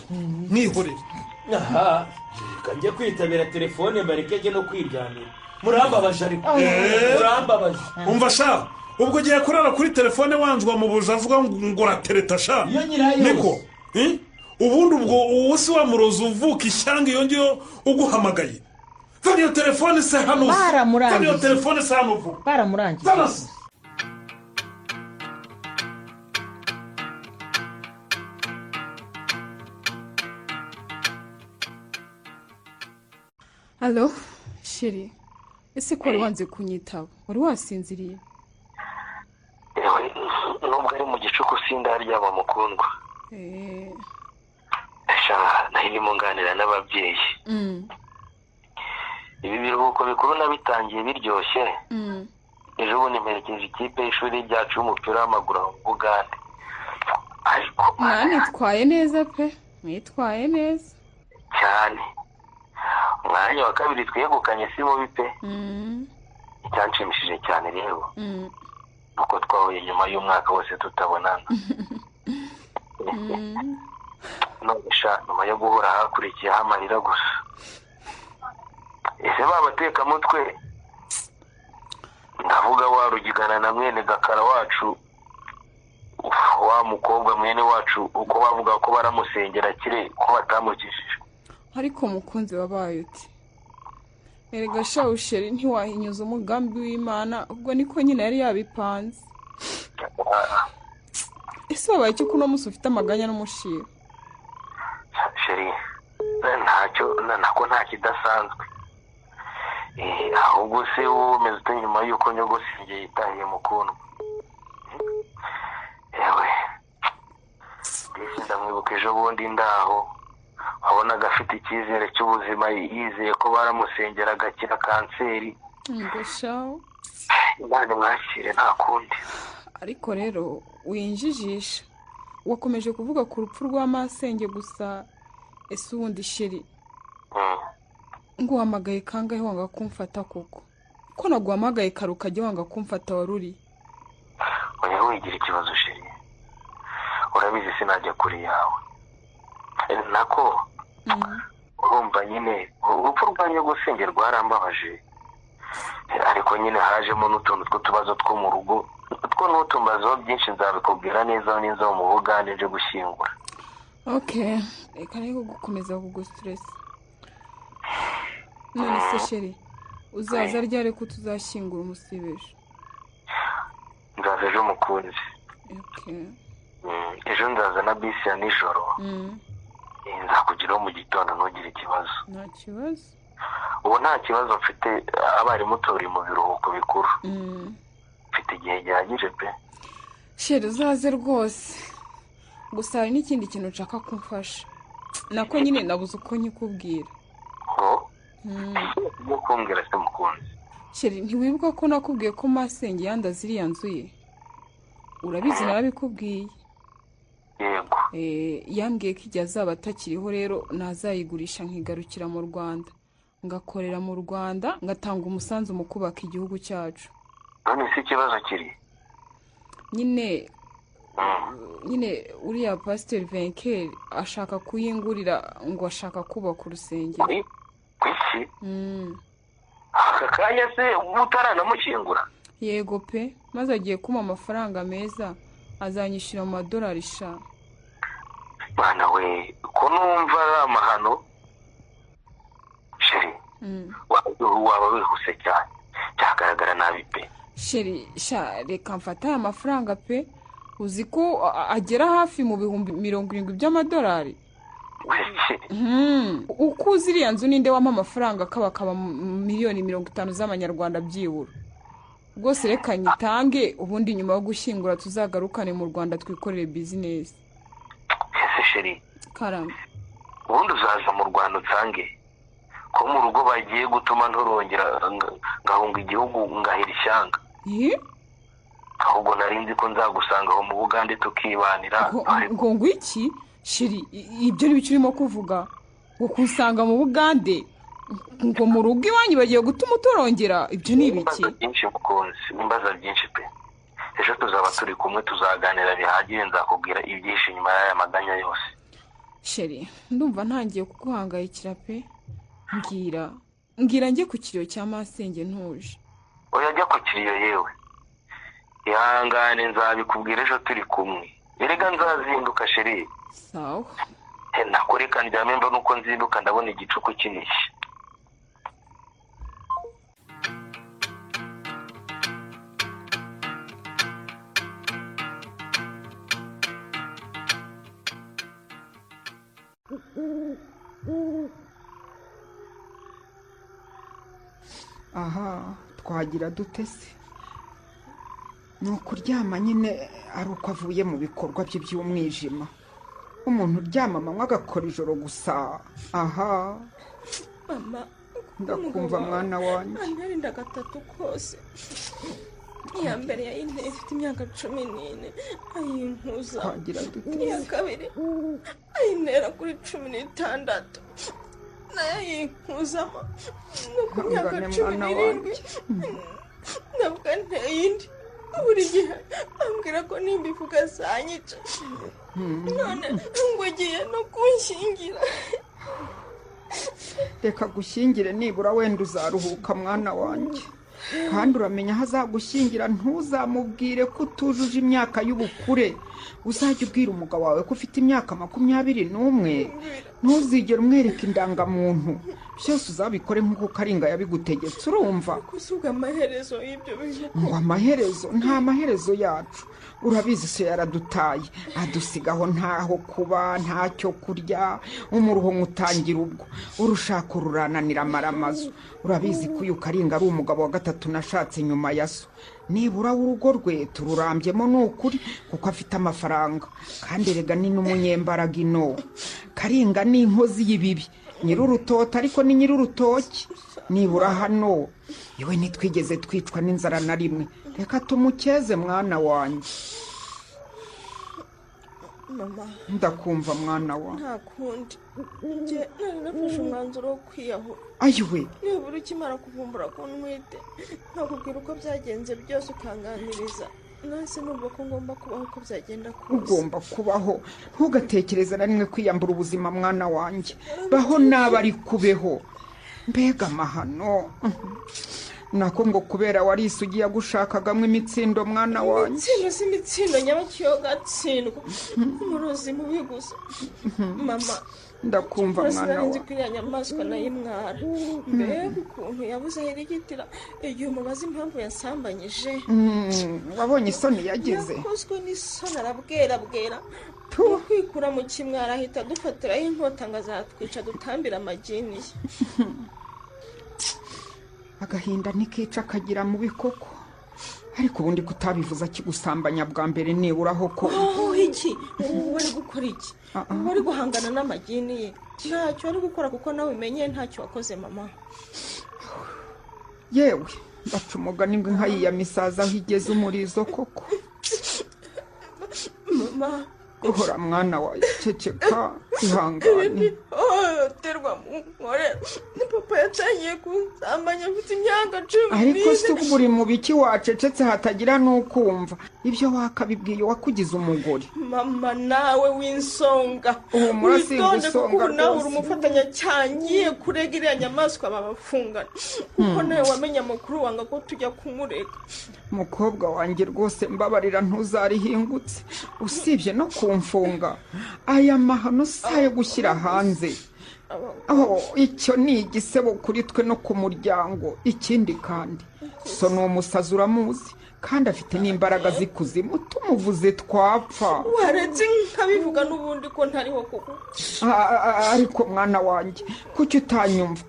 Mwihorere. Aha, kanjye kwitabira telefone mbareke no kwiryamira. Murambabaje ariko. Murambabaje. Umva sha, ubwo giye kurara kuri telefone wanjwa mu buja avuga ngo uratereta sha. Niko. Ubundi ubwo uwo si wa murozi uvuka ishyanga iyo ngiyo uguhamagaye. Zana iyo telefone se hano. Baramurangije. Zana iyo telefone se hano vuba. Baramurangije. Alo, sheri, ese ko wari wanze kunyitaba? Wari wasinziriye? Nubwo ari mu gicuku sindaryama mukundwa. Sha, nari ndimo nganira n'ababyeyi. Ibi biruhuko bikuru nabitangiye biryoshye. Ejo bundi mperekeje ikipe y'ishuri ryacu y'umupira w'amaguru aho mu Bugande. Ariko mwanitwaye neza pe, mwitwaye neza cyane. Umwanya wa kabiri twegukanye si mubi pe. Icyanshimishije cyane rero nuko twahuye nyuma y'umwaka wose tutabonana. None sha, nyuma yo guhura hakurikiyeho amarira gusa. Ese babatekamutwe, ndavuga wa Rugigana na mwene Gakara wacu, wa mukobwa mwene wacu, uko bavuga ko baramusengera kire ko batamukishije. Ariko mukunzi wabaye uti erega sha sheri, ntiwahinyuza umugambi w'Imana, ubwo niko nyine yari yabipanze. Ese wabaye iki kuno musi ufite amaganya n'umushiro? Sheri, ntacyo nako, nta kidasanzwe. Ahubwo se wowe umeze ute nyuma y'uko nyogosenge yitahiye mukundwa? Yewe, ndamwibuka ejo bundi ndaho wabonaga afite icyizere cy'ubuzima, yizeye ko baramusengera agakira kanseri. Ngo shawo, Imana mwakire nta kundi. Ariko rero winjijisha, wakomeje kuvuga ku rupfu rwa masenge gusa. Ese ubundi sheri, nguhamagaye kangahe wanga kumfata koko? Ko naguhamagaye kare ukajya wanga kumfata waruri? Oya, wigira ikibazo sheri, urabizi sinajya kure yawe. Nako urumva nyine urupfu rwa nyogosenge rwarambabaje, ariko nyine hajemo n'utuntu tw'utubazo two mu rugo, two n'utumbazo byinshi nzabikubwira neza ninza mu Bugande nje gushyingura. Okay, reka rero gukomeza kugustress. None se sheri, uzaza ryari ko tuzashyingura umusibeje? Nzaza ejo mukunzi. Okay. Ejo nzaza na bisi ya nijoro. Nzakugeraho mu gitondo, ntugire ikibazo. Nta kibazo. Ubu nta kibazo mfite, abarimu turi mu biruhuko bikuru. Mfite igihe gihagije pe. Sheri uzaze rwose. Gusa hari n'ikindi kintu nshaka kumfasha. Nako nyine nabuze uko nyikubwira. Ngo? Ibyo kumbwira se mukunzi? Sheri, ntiwibuka ko nakubwiye ko masenge yandaze iriya nzu ye? Urabizi narabikubwiye. Yego. Yambwiye ko igihe azaba atakiriho rero nazayigurisha nkigarukira mu Rwanda, ngakorera mu Rwanda, ngatanga umusanzu mu kubaka igihugu cyacu. None se ikibazo kiri? Nyine uriya Pasiteri Venker ashaka kuyingurira ngo ashaka kubaka urusengero. Kuki? Aka kanya se utaranamukingura? Yego pe, maze agiye kumpa amafaranga meza, azanyishyura mu madolari sha. Mwana we, ko numva ari amahano. Sheri, waba wihuse cyane, cyagaragara nabi pe. Sheri, sha reka mfate aya mafaranga pe, uzi ko agera hafi mu 70,000 by'amadolari. Uko uzi iriya nzu ninde wampa amafaranga akabakaba 50,000,000 z'amanyarwanda byibura? Rwose reka nyitange, ubundi nyuma yo gushyingura tuzagarukane mu Rwanda twikorere bizinesi. Ese sheri, karame, ubundi uzaza mu Rwanda unsange ko mu rugo bagiye gutuma nturongera ngahunga igihugu ngahira ishyanga. Ahubwo nari nzi ko nzagusanga aho mu Bugande tukibanira. Ngo ngwiki? Sheri, ibyo ni byo urimo kuvuga? Ngo kusanga mu Bugande, ngo mu rugo iwanyu bagiye gutuma utorongera, ibyo ni ibiki? Byinshi mukunzi, nimbaza byinshi pe. Ejo tuzaba turi kumwe tuzaganira bihagije, nzakubwira ibyinshi nyuma y'aya maganya yose. Sheri, ndumva ntangiye kuguhangayikira pe. Mbwira njye ku kiriyo cya masenge ntuje. Oya, jya ku kiriyo yewe. Ihangane nzabikubwira ejo turi kumwe. Erega nzazinduka sheri. Sawa. Nakoreka ndyame mba nuko nzinduka ndabona igicuku kinishye. Aha, twagira dute se? Ni ukuryama nyine ari uko avuye mu bikorwa bye by'umwijima. Umuntu uryama amanywa agakora ijoro gusa. Aha, mama, ndakumva mwana wanjye. Antarinda gatatu kose. Iya mbere yayinteye ifite imyaka 14 ayinkuza. Twagira dute? Iya kabiri ayintera kuri 16 nayo ayinkuzamo. No ku myaka 17 nabwo anteye indi. Buri gihe ambwira ko nimbivuga azanyica. None ngo agiye no kunshyingira. Reka gushyingire, nibura wenda uzaruhuka mwana wanjye. Kandi uramenya aho azagushyingira, ntuzamubwire ko utujuje imyaka y'ubukure. Uzajya ubwira umugabo wawe ko ufite imyaka 21, ntuzigere umwereka indangamuntu. Byose uzabikore nk'uko Karinga yabigutegetse, urumva? Kusuga amaherezo y'ibyo bintu. Ngo amaherezo? Nta maherezo yacu. Urabizi se yaradutaye, adusigaho ntaho kuba, ntacyo kurya, umuruho nkutangira ubwo. Urushako rurananira amaramazu. Urabizi ko uyu Karinga ari umugabo wa gatatu nashatse nyuma ya so. Nibura urugo rwe tururambyemo ni ukuri, kuko afite amafaranga. Kandi erega ni n'umunyembaraga ino. Karinga ni inkozi y'ibibi, nyir'urutoto ariko ni nyir'urutoki. Nibura hano yewe ntitwigeze twicwa n'inzara na rimwe. Reka tumukeze mwana wanjye. Mama, ndakumva mwana wanjye. Nta kundi, njye nari nafashe umwanzuro wo kwiyahura. Ayiwe, nibura ukimara kuvumbura ko ntwite nkakubwira uko byagenze byose ukanganiriza, nahise numva ko ngomba kubaho uko byagenda kose. Ugomba kubaho, ntugatekereze na rimwe kwiyambura ubuzima mwana wanjye. Baho nabi ari kubeho. Mbega amahano. Nako ngo kubera warisugiye agushakagamwe imitsindo mwana wanjye. Imitsindo si imitsindo nyabakiyo gatsindwa. Umurozi mubi gusa. Mama, ndakumva mwana wanjye. Kuriya nyamaswa nayimwara. Mbega ukuntu yabuze aho irigitira igihe umubaza impamvu yasambanyije. Wabonye isoni yagize. Yakozwe n'isoni arabwerabwera. Mu kwikura mu kimwara ahita adufatiraho inkota ngo azatwica dutambira amagini ye. Agahinda ntikica akagira mu bikoko. Ariko ubundi kutabivuza akigusambanya bwa mbere niburaho ko Oh, iki wari gukora iki? Wari guhangana n'amagini ye? Ntacyo wari gukora kuko nawe umenye ntacyo wakoze mama. Yewe, baca umugani ngo inka yiyamisaza aho igeze umurizo koko. Mama. Guhora mwana wawe, ceceka, ihangane. Ihohoterwa mu nkorera, papa yatangiye kunsambanya mfite imyaka 14. Ariko se ubu uri mu biki? Wacecetse hatagira n'ukumva. Ibyo wakabibwiye uwakugize umugore. Mama, nawe w'insonga. Humura, Witonde kuko singusonga ubu nawe uri rwose. umufatanyacyaha. Ngiye kurega iriya nyamaswa babafungana, kuko nawe wamenye amakuru wanga ko tujya kumurega. Mukobwa wanjye, rwose mbabarira, ntuzarihingutse. Usibye no kumfunga, aya mahano si ayo gushyira hanze. Oh, icyo ni igisebo kuri twe no ku muryango. Ikindi kandi, so ni umusazi, uramuzi, kandi afite n'imbaraga z'ikuzimu. Tumuvuze twapfa. Waretse nkabivuga n'ubundi ko ntariho kuko Ariko mwana wanjye, kuki utanyumva?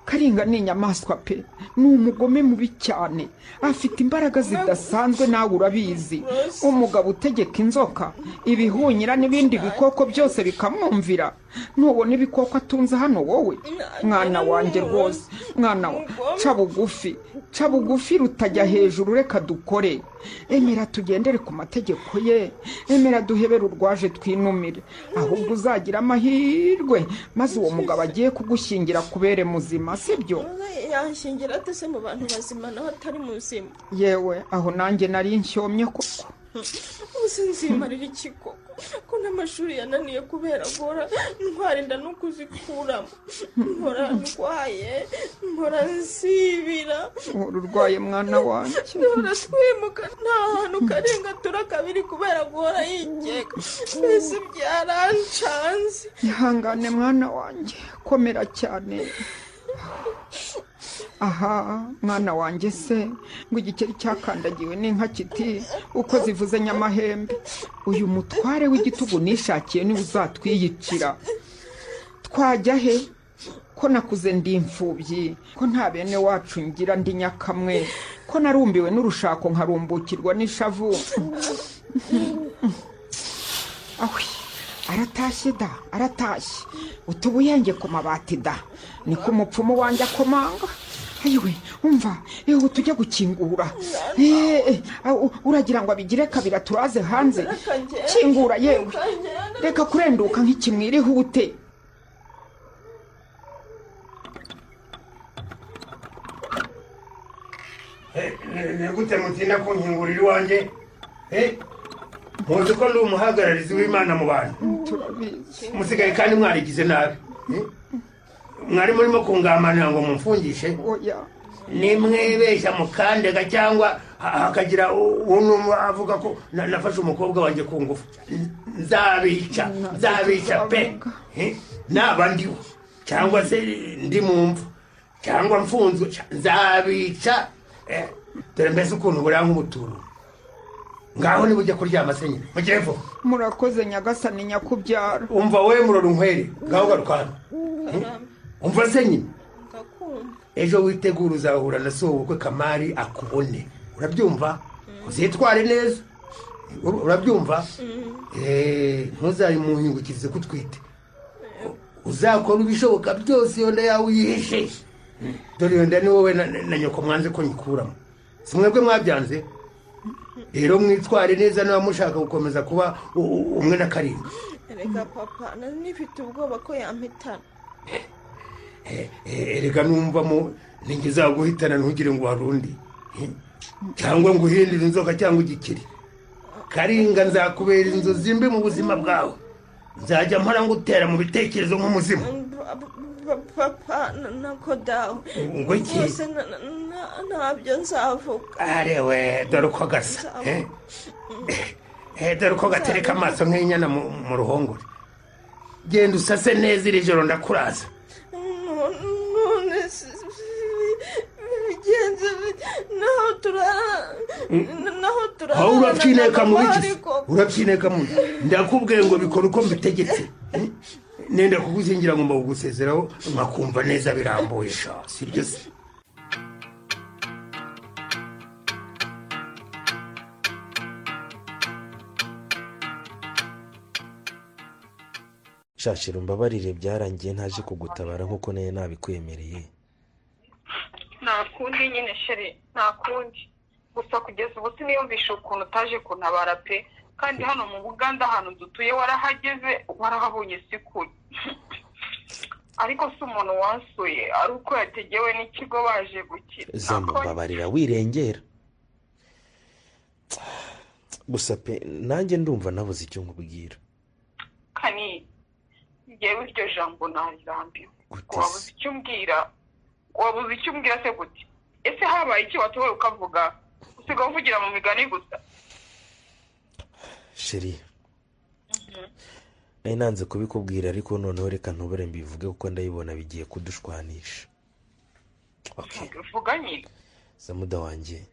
Karinga ni inyamaswa pe, ni umugome mubi cyane, afite imbaraga zidasanzwe, nawe urabizi. Umugabo utegeka inzoka, ibihunyira n'ibindi bikoko byose bikamwumvira. Nubona ibikoko atunze hano wowe? Mwana wanjye, rwose mwana wa, ca bugufi, ca bugufi rutajya hejuru. Reka dukore, emera tugendere ku mategeko ye, emera duhebere urwaje twinumire. Ahubwo uzagira amahirwe maze uwo mugabo agiye kugushyingira kubere muzima, sibyo? Yanshingira ate se mu bantu bazima nawe atari muzima? Yewe, aho nanjye nari nshyomye koko. Ubuse nzimarira iki koko, ko n'amashuri yananiye kubera guhora ntwara inda no kuzikuramo? Mpora ndwaye, mpora nsibira. Uhora urwaye, mwana wanjye. Duhora twimuka, nta hantu Karenga tura kabiri kubera guhora yikeka. Mbese byarancanze. Ihangane mwana wanjye, komera cyane. Aha mwana wanjye se, ngo igikeri cyakandagiwe n'inka kiti uko zivuze nyamahembe. Uyu mutware w'igitugu nishakiye niwe uzatwiyicira. Twajya he ko nakuze ndi imfubyi, ko nta bene wacu ngira, ndi nyakamwe, ko narumbiwe n'urushako nkarumbukirwa n'ishavu? Ahwi, aratashye da, aratashye. Utubuyenge ku mabati da, niko umupfumu wanjye akomanga. Ayiwe, umva, ewe tujya gukingura. Uragira ngo abigire kabira turaze hanze? Kingura yewe, reka kurenduka nk'ikimwirihute. Ni gute mutinda kunkingurira iwanjye? Muzi ko ndi umuhagararizi w'Imana mu bantu. Turabizi. Musigaye kandi mwarigize nabi. Mwari murimo kungamanira ngo mumfungishe. Oya. Nimwibeshya mukandega cyangwa hakagira uwo avuga ko nafashe umukobwa wanjye ku ngufu, nzabica, nzabica pe. Naba ndiho cyangwa se ndi mu mva cyangwa mfunzwe, nzabica. Dore mbese ukuntu buriya nk'ubuturo. Ngaho niba ujya kuryama se nyine, mugire vuba. Murakoze nyagasani nyakubyara. Umva we murora unkwere, ngaho garuka hano. Umva se nyine, ejo witegura uzahura na sobukwe Kamari akubone, urabyumva? Uzitware neza, urabyumva? Ntuzayimuhingukirize ko utwite. Uzakora ibishoboka byose iyo nda yawe uyihishe. Dore iyo nda ni wowe na nyoko mwanze ko nyikuramo, si mwebwe mwabyanze? Rero mwitware neza niba mushaka gukomeza kuba umwe na Karinga. Reka papa, nari nifite ubwoba ko yampitana. Erega numva mu ninjye uzaguhitana, ntugire ngo hari undi cyangwa ngo uhindure inzoka cyangwa igikeri. Karinga, nzakubera inzozi mbi mu buzima bwawe, nzajya mpora ngutera mu bitekerezo nk'umuzimu. Papa, nako dawe. Ngo iki? Rwose ntabyo nzavuga. Arewe, dore uko gasa. Dore uko gatereka amaso nk'inyana mu ruhongore. Genda usase neza, iri joro ndakuraza. None bigenze naho turara, naho turara? Aho urabyineka mu biki? Urabyineka mu? Ndakubwiye ngo bikora uko mbitegetse. Nenda kuguzingira ngomba kugusezeraho nkakumva neza birambuye sha, sibyo se? Shashira umbabarire, byarangiye ntaje kugutabara nkuko naye nabikwemereye. Nta kundi nyine chéri, nta kundi. Gusa kugeza ubu siniyumvisha ukuntu utaje kuntabara pe, kandi hano mu Buganda ahantu dutuye warahageze, warahabonye si kure. Ariko si umuntu wansuye ari uko yategewe n'ikigo baje gukira. Zamu mbabarira wirengera. Gusa pe nanjye ndumva nabuze icyo nkubwira. Kani ngewe iryo jambo narirambiwe. Wabuze icyo umbwira, wabuze icyo umbwira se gute? Ese habaye iki watowe ukavuga? Usigaye uvugira mu migani gusa. Chéri, nari nanze kubikubwira ariko noneho reka ntubure mbivuge kuko ndayibona bigiye kudushwanisha. Okay. Vuga nyine. Zamuda wanjye.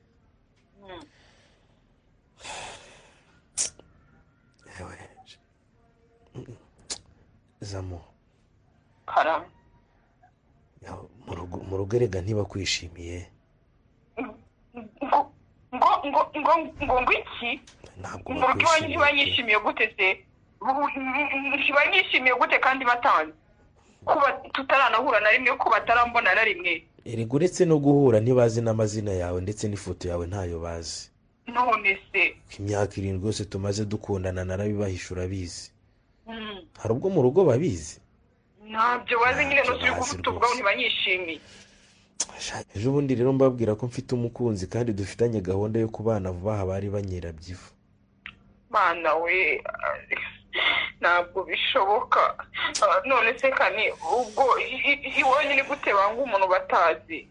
Ewe. Zamu. Karame. Mu rugo erega ntibakwishimiye. Ngo ngo ngo ngo ngo ngo iki? Ntabwo Mu rugo iwanyu ntibanyishimiye gute se? Ntibanyishimiye gute kandi batanze? Kuba tutaranahura na rimwe, ko batarambona na rimwe. Erega uretse no guhura ntibazi n'amazina yawe ndetse n'ifoto yawe ntayo bazi. None se Imyaka 7 yose tumaze dukundana narabibahishura abizi. Hari ubwo mu rugo babizi? Ntabyo bazi nyine, no turi kuvuga ubwo ntibanyishimiye. Ejo bundi rero mbabwira ko mfite umukunzi kandi dufitanye gahunda yo kubana vuba aha, bari banyirabyivu. Mana we, ntabwo bishoboka. None se Kani, ubwo iwanyu ni gute banga umuntu batazi?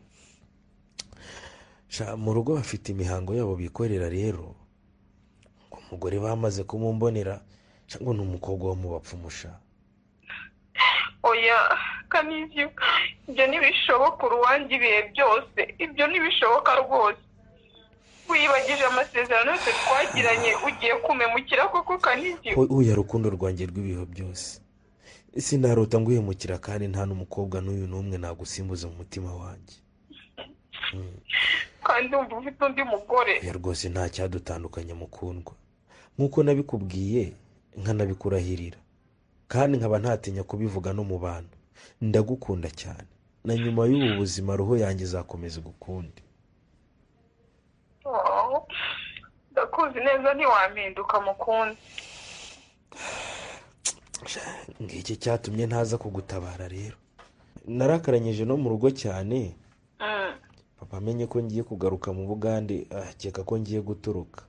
Sha mu rugo bafite imihango yabo bikorera rero. Ngo umugore bamaze kumumbonera, sha ngo ni umukobwa wo mu bapfumusha. Oya Kanizio, ibyo ntibishoboka uruwanjye ibihe byose, ibyo ntibishoboka rwose. Wibagije amasezerano yose twagiranye, ugiye kumemukira koko Kanizio? Oya rukundo rwanjye rw'ibihe byose, sinarota nguhemukira kandi nta n'umukobwa n'uyu n'umwe nagusimbuza mu mutima wanjye. Kandi wumva ufite undi mugore? Oya rwose nta cyadutandukanya mukundwa, nk'uko nabikubwiye nkanabikurahirira, kandi nkaba ntatinya kubivuga no mu bantu. Ndagukunda cyane, na nyuma y'ubu buzima roho yanjye izakomeza gukunde. Oh, ndakuzi neza ntiwampinduka mukunzi. Ngiki cyatumye ntaza kugutabara rero. Narakaranyije no mu rugo cyane. Papa amenye ko ngiye kugaruka mu Bugande, akeka ko ngiye gutoroka.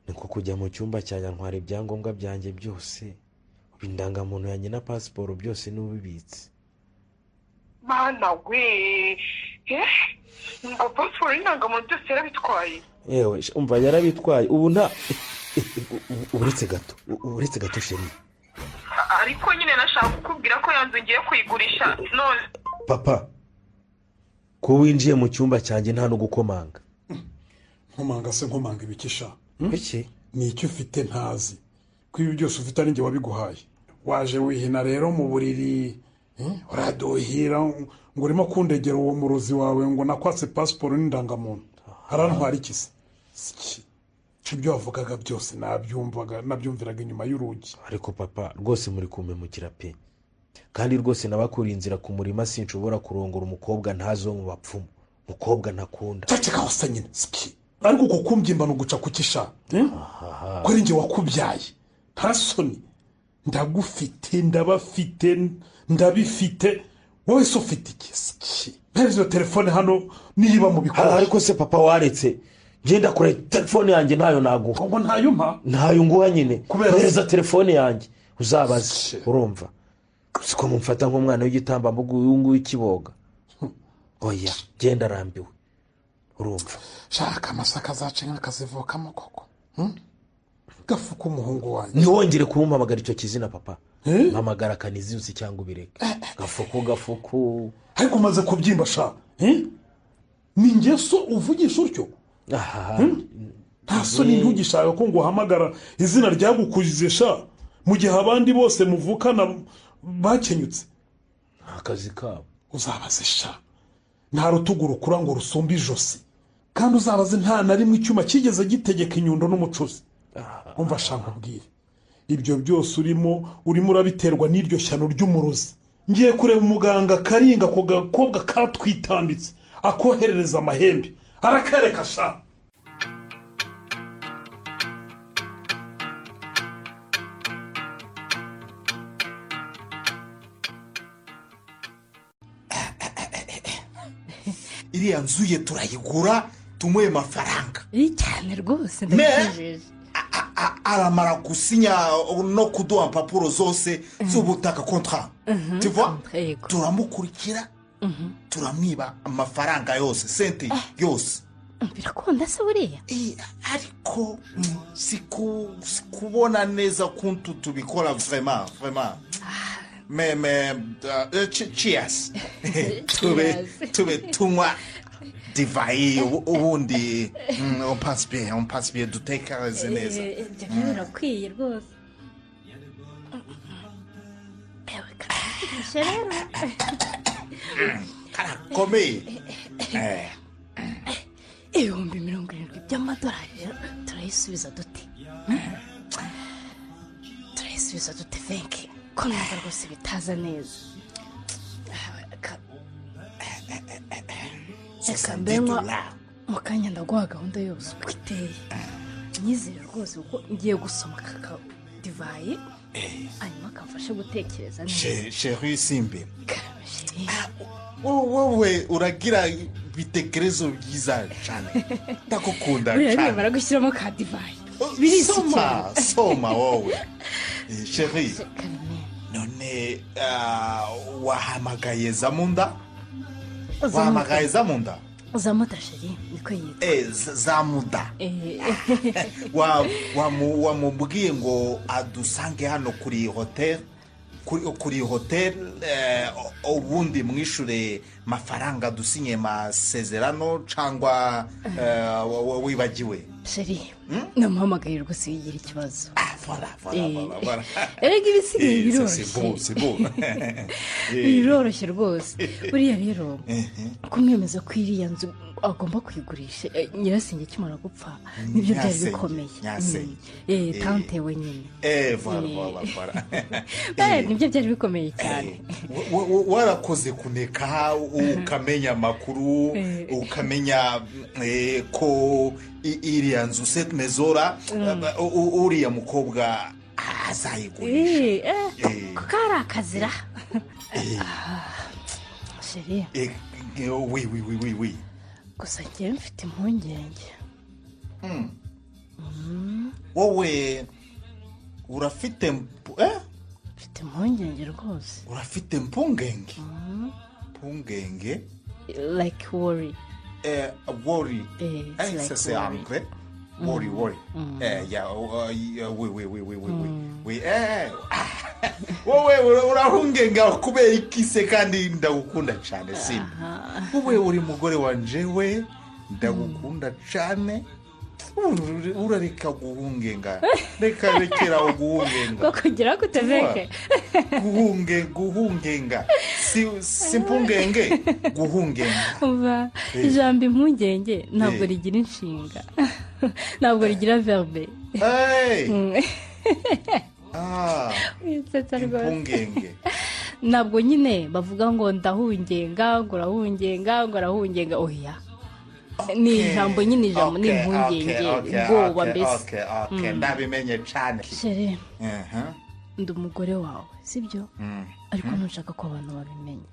Niko kujya mu cyumba cyanjye ntwara ibyangombwa byanjye byose, indangamuntu yanjye na pasiporo byose n'ubibitse. Mana we, ngo pasiporo n'indangamuntu byose yarabitwaye? Yewe umva yarabitwaye ubu nta uretse gato chéri. Ariko nyine nashaka kukubwira ko yanzu ngiye kuyigurisha none. Papa, ko winjiye mu cyumba cyanjye nta no gukomanga. Nkomanga se nkomanga ibikisha? Iki ni icyo ufite ntazi. Ko ibi byose ufite ari njye wabiguhaye. Waje wihina rero mu buriri, uraduhira ngo urimo kundegera uwo murozi wawe ngo nakwatse pasiporo n'indangamuntu. Arantwara iki se? Ibyo wavugaga byose nabyumvaga, nabyumviraga inyuma y'urugi. Ariko papa rwose muri kumpemukira pe. Kandi rwose nabakuriye inzira ku murima, sinshobora kurongora umukobwa ntazi wo mu bapfumu, umukobwa ntakunda. Ceceka hose nyine siki. Ariko uko kumbyimba no guca kukisha. Ko ari njye wakubyaye. Nta soni. Ndagufite, ndabafite, ndabifite. Wowe se ufite iki? Siki. Mpereza iyo telefone hano niba mu bikoresho. Ariko se papa waretse ngenda kure telefone yanjye ntayo naguha. Ngo ntayo mpa? Ntayo nguha nyine. Mpereza telefone yanjye uzabaze, urumva. Siko mumfata nk'umwana w'igitambambuga uyu nguyu ikiboga. Oya genda arambiwe, urumva. Shaka amasaka azaca inka akazivukamo koko. Gafuka umuhungu wanjye. Ntiwongere kumumpamagara icyo kizina papa. Mpamagara Kaniziyusi cyangwa ubireke. Gafuku gafuku. Ariko umaze kubyimba sha. Ni ngeso uvugisha utyo? Nta soni ntugishaka ko nguhamagara izina ryagukujije sha, mu gihe abandi bose muvukana bakenyutse. Akazi kabo. Uzabaze sha. Nta rutugu rukura ngo rusumbe ijosi. Kandi uzabaze nta na rimwe icyuma kigeze gitegeka inyundo n'umucuzi. Umva sha nkubwire. Ibyo byose urimo urabiterwa n'iryo shyano ry'umurozi. Ngiye kureba umuganga Karinga, ako gakobwa katwitambitse akoherereza amahembe arakareka sha. Iriya nzu ye turayigura tumuhe mafaranga cyane rwose, ndabijeje. Aramara gusinya no kuduha impapuro zose z'ubutaka, contrat, tu vois, turamukurikira turamwiba amafaranga yose, sente yose. Birakunda se buriya? Ariko sikubona neza kuntu tubikora, vraiment vraiment. Mais cheers, tube tunywa divayi ubundi on passe bien, on passe bien, dutekereze neza. Ibyo byo birakwiye rwose. Ewe karabyibushye rero. Karakomeye. 70,000 by'amadolari rero turayisubiza dute? Turayisubiza dute venke? Ko numva rwose bitaza neza. Reka mbenywa mu kanya ndaguha gahunda yose uko iteye. Nyizere rwose kuko ngiye gusoma aka divayi hanyuma kamfashe gutekereza neza. Chérie Simbi, wowe uragira ibitekerezo byiza cyane, ndagukunda Buriya cyane. nimara gushyiramo ka divayi Soma soma wowe. Chérie, none wahamagaye Zamunda? Wahamagaye Zamunda? Zamuda chérie, niko yitwa. Zamuda. Wamubwiye ngo adusange hano kuri hotel, kuri hotel, ubundi mwishure mafaranga dusinye masezerano, cyangwa wibagiwe? Chérie, namuhamagaye rwose yigira ikibazo. Voilà, voilà, voilà, voilà. Erega ibisigaye biroroshye. C'est beau, c'est beau. Biroroshye rwose. Buriya rero kumwemeza ko iriya nzu agomba kuyigurisha nyirasenge akimara gupfa nibyo byari bikomeye. Tante we nyine. Voilà, voilà, voilà. Nibyo byari bikomeye cyane. Warakoze kuneka ukamenya amakuru, ukamenya ko iriya nzu cette maison-là uriya mukobwa azayigurisha. Kuko ari akazira. Chérie. Oui, oui, oui, oui, oui. Gusa njyewe mfite impungenge. Wowe urafite Mfite impungenge rwose. Urafite impungenge? Impungenge? Like worry. Worry. Like c'est anglais. Worry, worry. Yeah, oui, oui, oui, oui, oui, oui. Wowe urahungenga kubera iki se kandi ndagukunda cyane Simba. Wowe uri mugore wanje we, ndagukunda cyane. Urareka guhungenga. Reka rekera guhungenga. Ko kugira kuteveke. Guhungenga. Si impungenge, guhungenga. Umva, ijambo impungenge ntabwo rigira inshinga. Ntabwo rigira verbe. Impungenge. Ntabwo nyine bavuga ngo ndahungenga, ngo urahungenga, ngo arahungenga, oya. Ni ijambo nyine, ijambo ni impungenge, ubwoba mbese. Ndabimenye cyane. Chérie, ndi umugore wawe, sibyo? Ariko ntushaka ko abantu babimenya.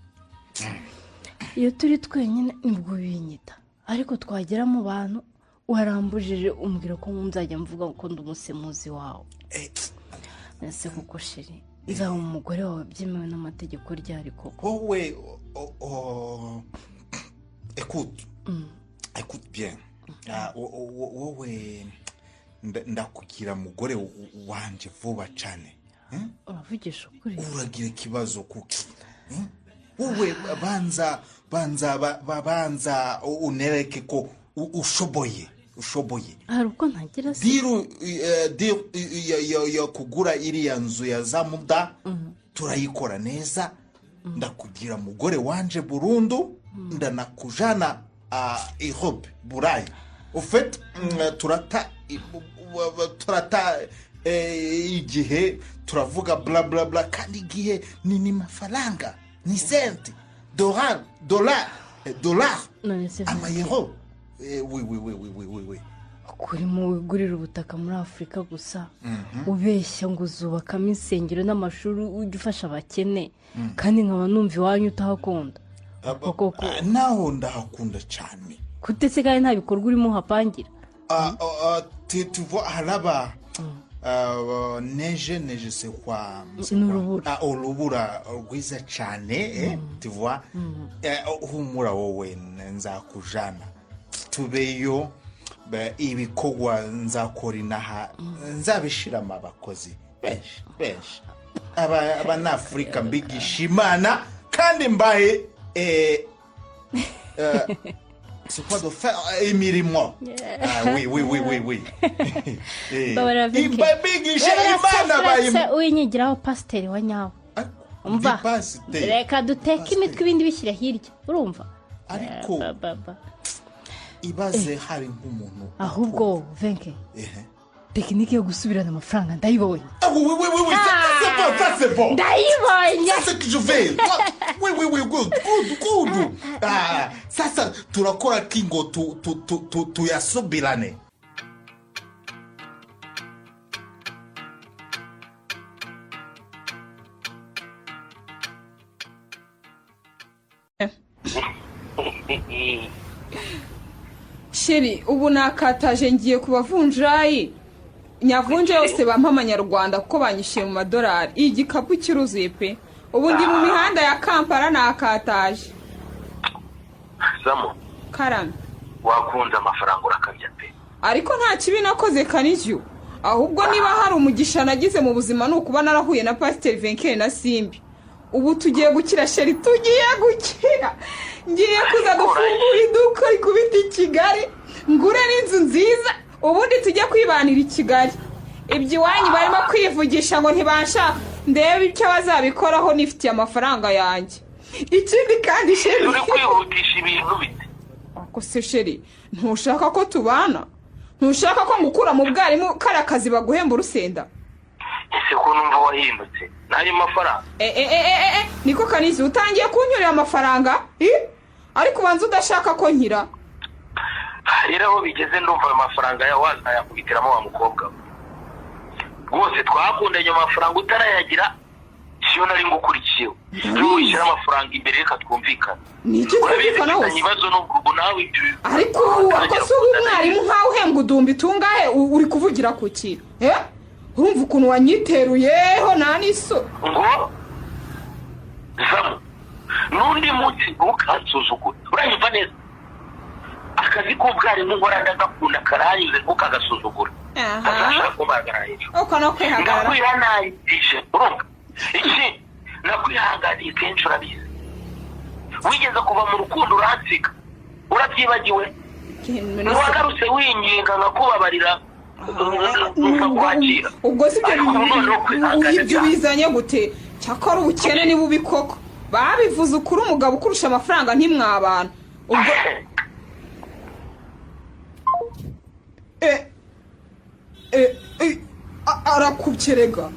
Iyo turi twenyine nibwo binyita, ariko twagera mu bantu warambujije umbwira ko nzajya mvuga ko ndi umusemuzi wawe. Ese kuko chérie, nzaba umugore wawe byemewe n'amategeko ryari koko? Wowe écoute. Écoute bien. Wowe ndakugira mugore wanje vuba cyane. Uravugisha ukuri? Uragira ikibazo kuki? Wowe banza banza unereke ko ushoboye. Hari uko ntagira se? Diru ya kugura iriya nzu ya Zamuda turayikora neza. Ndakugira mugore wanje burundu, ndanakujana Europe, Burayi. Au fait, turata Igihe turavuga bla bla bla, kandi igihe ni mafaranga, ni senti, dollar, dollar, dollar, None se amayero. Oui, oui, oui, oui, oui, oui, oui. Kurimo wigurira ubutaka muri Afurika gusa, ubeshya ngo uzubakamo insengero n'amashuri, ujya ufasha abakene, kandi nkaba numva iwanyu utahakunda koko? Naho ndahakunda cyane. Kutese kandi nta bikorwa urimo uhapangira? Ah, ah, tu vois, haraba neige, neige c'est quoi? Ni urubura. Ah, urubura rwiza cyane, tu vois. Humura wowe, nzakujana tubeyo. Ibikorwa nzakora inaha nzabishiramo abakozi benshi benshi, Abanafurika, mbigisha Imana kandi mbahe c'est quoi de faire imirimo. Ah, oui, oui, oui, oui, oui. Mbabarira, Vicky. Mbigisha Imana Uretse winyigiraho pasiteri wa nyawe, umva, pasiteri. Reka duteke imitwe, ibindi bishyira hirya, urumva? Ariko Ba, ba, ba. ibaze hari nk'umuntu. Ahubwo Venke, technique yo gusubirana amafaranga ndayibonye. Ah, oui, oui, oui, oui, ça, c'est bon, ça c'est bon. Ndayibonye. Ça c'est que je vais. Oui, oui, oui, good, good, good. Ah, sasa turakora kingo tu tu tu tu tuyasubirane. Chéri, ubu nakataje, ngiye ku bavunjayi, nyavunje yose bampa amanyarwanda kuko banyishyuye mu madolari. Iyi gikapu kiruzuye pe. Ubu ndi mu mihanda ya Kampala, nakataje. Zamu. Karame. Wakunze amafaranga urakabya pe. Ariko nta kibi nakoze, Kanijyo. Ahubwo niba hari umugisha nagize mu buzima, ni ukuba narahuye na Pasiteri Venkeri na Simbi. Ubu tugiye gukira, chéri, tugiye gukira. Ngiye kuza gufungura iduka rikubita i Kigali, ngure n'inzu nziza, ubundi tujye kwibanira i Kigali. Ibyo iwanyu barimo kwivugisha ngo ntibanshaka, ndebe icyo bazabikoraho nifitiye amafaranga yanjye. Ikindi kandi, chéri, Uri kwihutisha ibintu bite? Ako se chéri, ntushaka ko tubana? Ntushaka ko ngukura mu bwarimu, kariya kazi baguhemba urusenda? Ese ko numva wahindutse n'ayo mafaranga? E, e, e, e, e, niko Kanizi, utangiye kunyurira amafaranga? I? Ariko ubanza udashaka ko nkira. Rero aho bigeze ndumva ayo mafaranga yawe wazayakubitiramo wa mukobwa we. Rwose twakundanye amafaranga utarayagira, siyo nari ngukurikiyeho. Niba wishyira amafaranga imbere, reka twumvikane. Ni iki Urabizi twumvikana mfitanye hose? ibibazo n'ubwo nawe ibyo. Ariko ubu ako si ubu umwarimu nkawe uhembwa uduhumbi tungahe, uri kuvugira ku ki? Eh, urumva ukuntu wanyiteruyeho, nta n'iso. Ngo zamu, n'undi munsi ntukansuzugure, uranyumva neza? Akazi k'ubwarimu nkora ndagakunda, karanyuze, ntukagasuzugure. Azashaka kumbagarara hejuru. Uko no kwihagarara. Ndakwihanangije, urumva? Ikindi, nakwihanganiye kenshi, urabizi. Wigeze kuva mu rukundo uransiga, urabyibagiwe? Ntiwagarutse winginga nkakubabarira, nkakwakira? Ubwo si ibyo? Ariko ubu noneho kwihangana Ibyo cyane. ubizanye gute? Cyakora ubukene ni bubi koko. Babivuze ukuri, umugabo ukurusha amafaranga ntimwabana. Ubwo arakubye rega.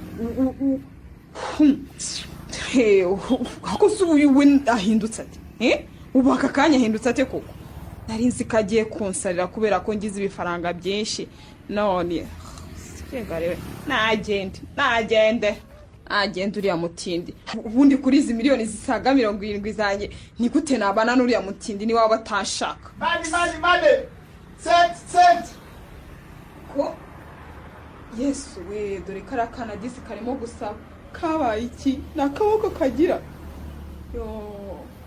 Ako se ubu we ahindutse ate? Ubu aka kanya ahindutse ate koko? Nari nzi ko agiye kunsarira kubera ko ngize ibifaranga byinshi, none rega rero nagende, nagende, nagende uriya mutindi. Ubundi kuri izi miliyoni zisaga 70 zanjye, ni gute nabana n'uriya mutindi niba waba atashaka? Money, money, money. Set, set. Ko Yesu we, dore kariya kana disi karimo gusaba. Kabaye iki? Ni akaboko kagira yo,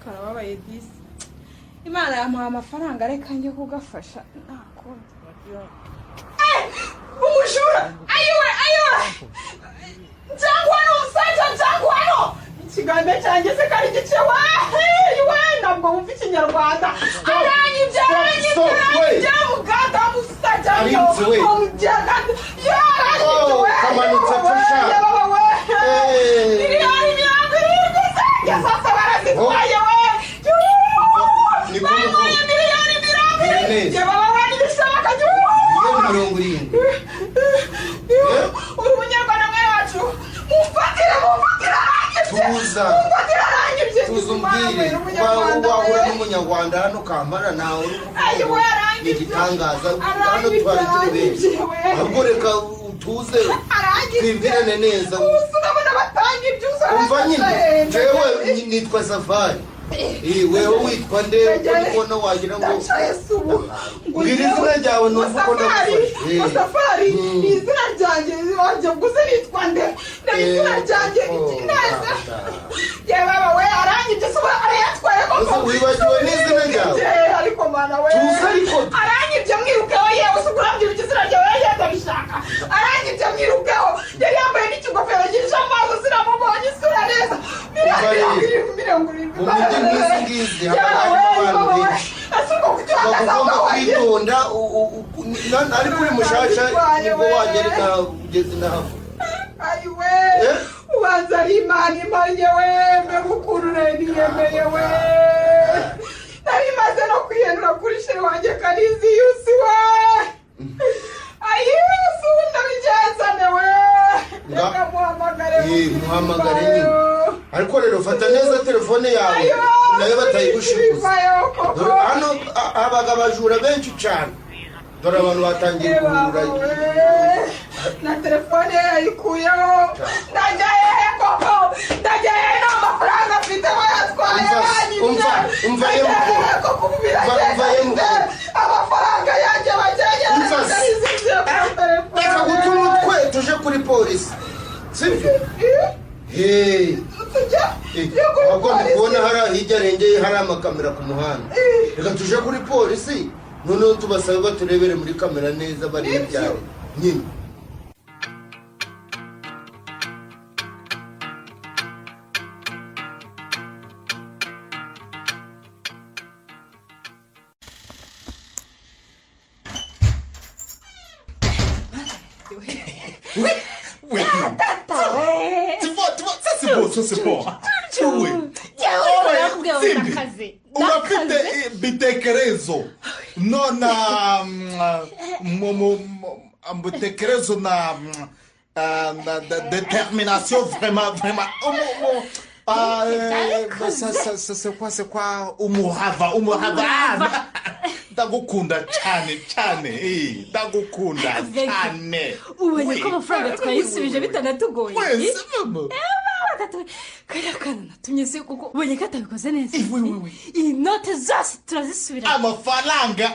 karababaye disi. Imana yamuha amafaranga, reka njye kugafasha, nta kundi. Umujura! Ayiwe, ayiwe, cyangwa hano umusaza, cyangwa hano ikiganza cyanjye se kari gice we? We, ntabwo wumva ikinyarwanda. Aranyibye, aranyibye, aranyibye, muganda musaza. Arinze we. Yaranyibye we. Kamanutse pfusha. Yababa we. Eh. Miliyoni 70 zanjye zose barazitwaye we. Ni kumwe. Bampaye miliyoni 70. Neza. Yababa we, ntibishoboka. Miliyoni 70. Tuza. Tuza umbwire. Wahura n'umunyarwanda hano Kampala ntawe uri kuvuga ni igitangaza. Hano twari turi benshi. Ahubwo reka utuze twibwirane neza. Umva nyine, jewe nitwa Safari. Wewe witwa nde? Ubona wagira ngo mbwira izina ryawe numva uko ndagufasha. Safari ni izina ryanjye, wanjye gusa nitwa nde? Ni izina ryanjye neza. Yewe we, arangije se arayatwaye koko? Wibagiwe n'izina ryawe? Ariko mana we, tuza ariko arangije mwirukeho. Yewe se urambwira izina ryawe yagenda bishaka. Arangije mwirukeho, yari yambaye n'ikigofero gisha amaso, sinamubonye isura neza. 70 mu mijyi nk'izi ngizi haba harimo abantu benshi, bagomba kwitonda. Ariko uri mushasha nibwo wagera ugeze inaha. Ayiwe, ubanza ari Imana imanye we. Mbega ukuntu niyemeye we! Nari maze no kwihenura kuri chéri wanjye Karizi yusi we. Ayiwe, ubu ndabigenzane we, reka muhamagare. Muhamagare nyine, ariko rero fata neza telefone yawe nayo batayigushikuza. Hano habaga abajura benshi cyane, dore abantu batangiye guhura. Na telefone ye yayikuyeho. Ndajya hehe koko? Ndajya hehe? Nta mafaranga mfite, bayatwaye banyibye. Umva yemuko, umva yemuko, amafaranga yanjye bajyanye. Reka guta umutwe, tuje kuri polisi, sibyo? Ahubwo ndi kubona hari hirya arengeye hari amakamera ku muhanda. Reka tuje kuri polisi noneho tubasabe baturebere muri kamera neza barebe ibyawe nyine. Ça c'est bon. Oui. Simbi, urafite bitekerezo nona bitekerezo na détermination vraiment vraiment. Ça c'est quoi, c'est quoi? Umuhava, umuhava. Ndagukunda cyane cyane, ndagukunda cyane. Ubonye ko amafaranga twayisubije bitanatugoye? Kariya kana natumye se kuko ubonye ko atabikoze neza, inote zose turazisubira. Amafaranga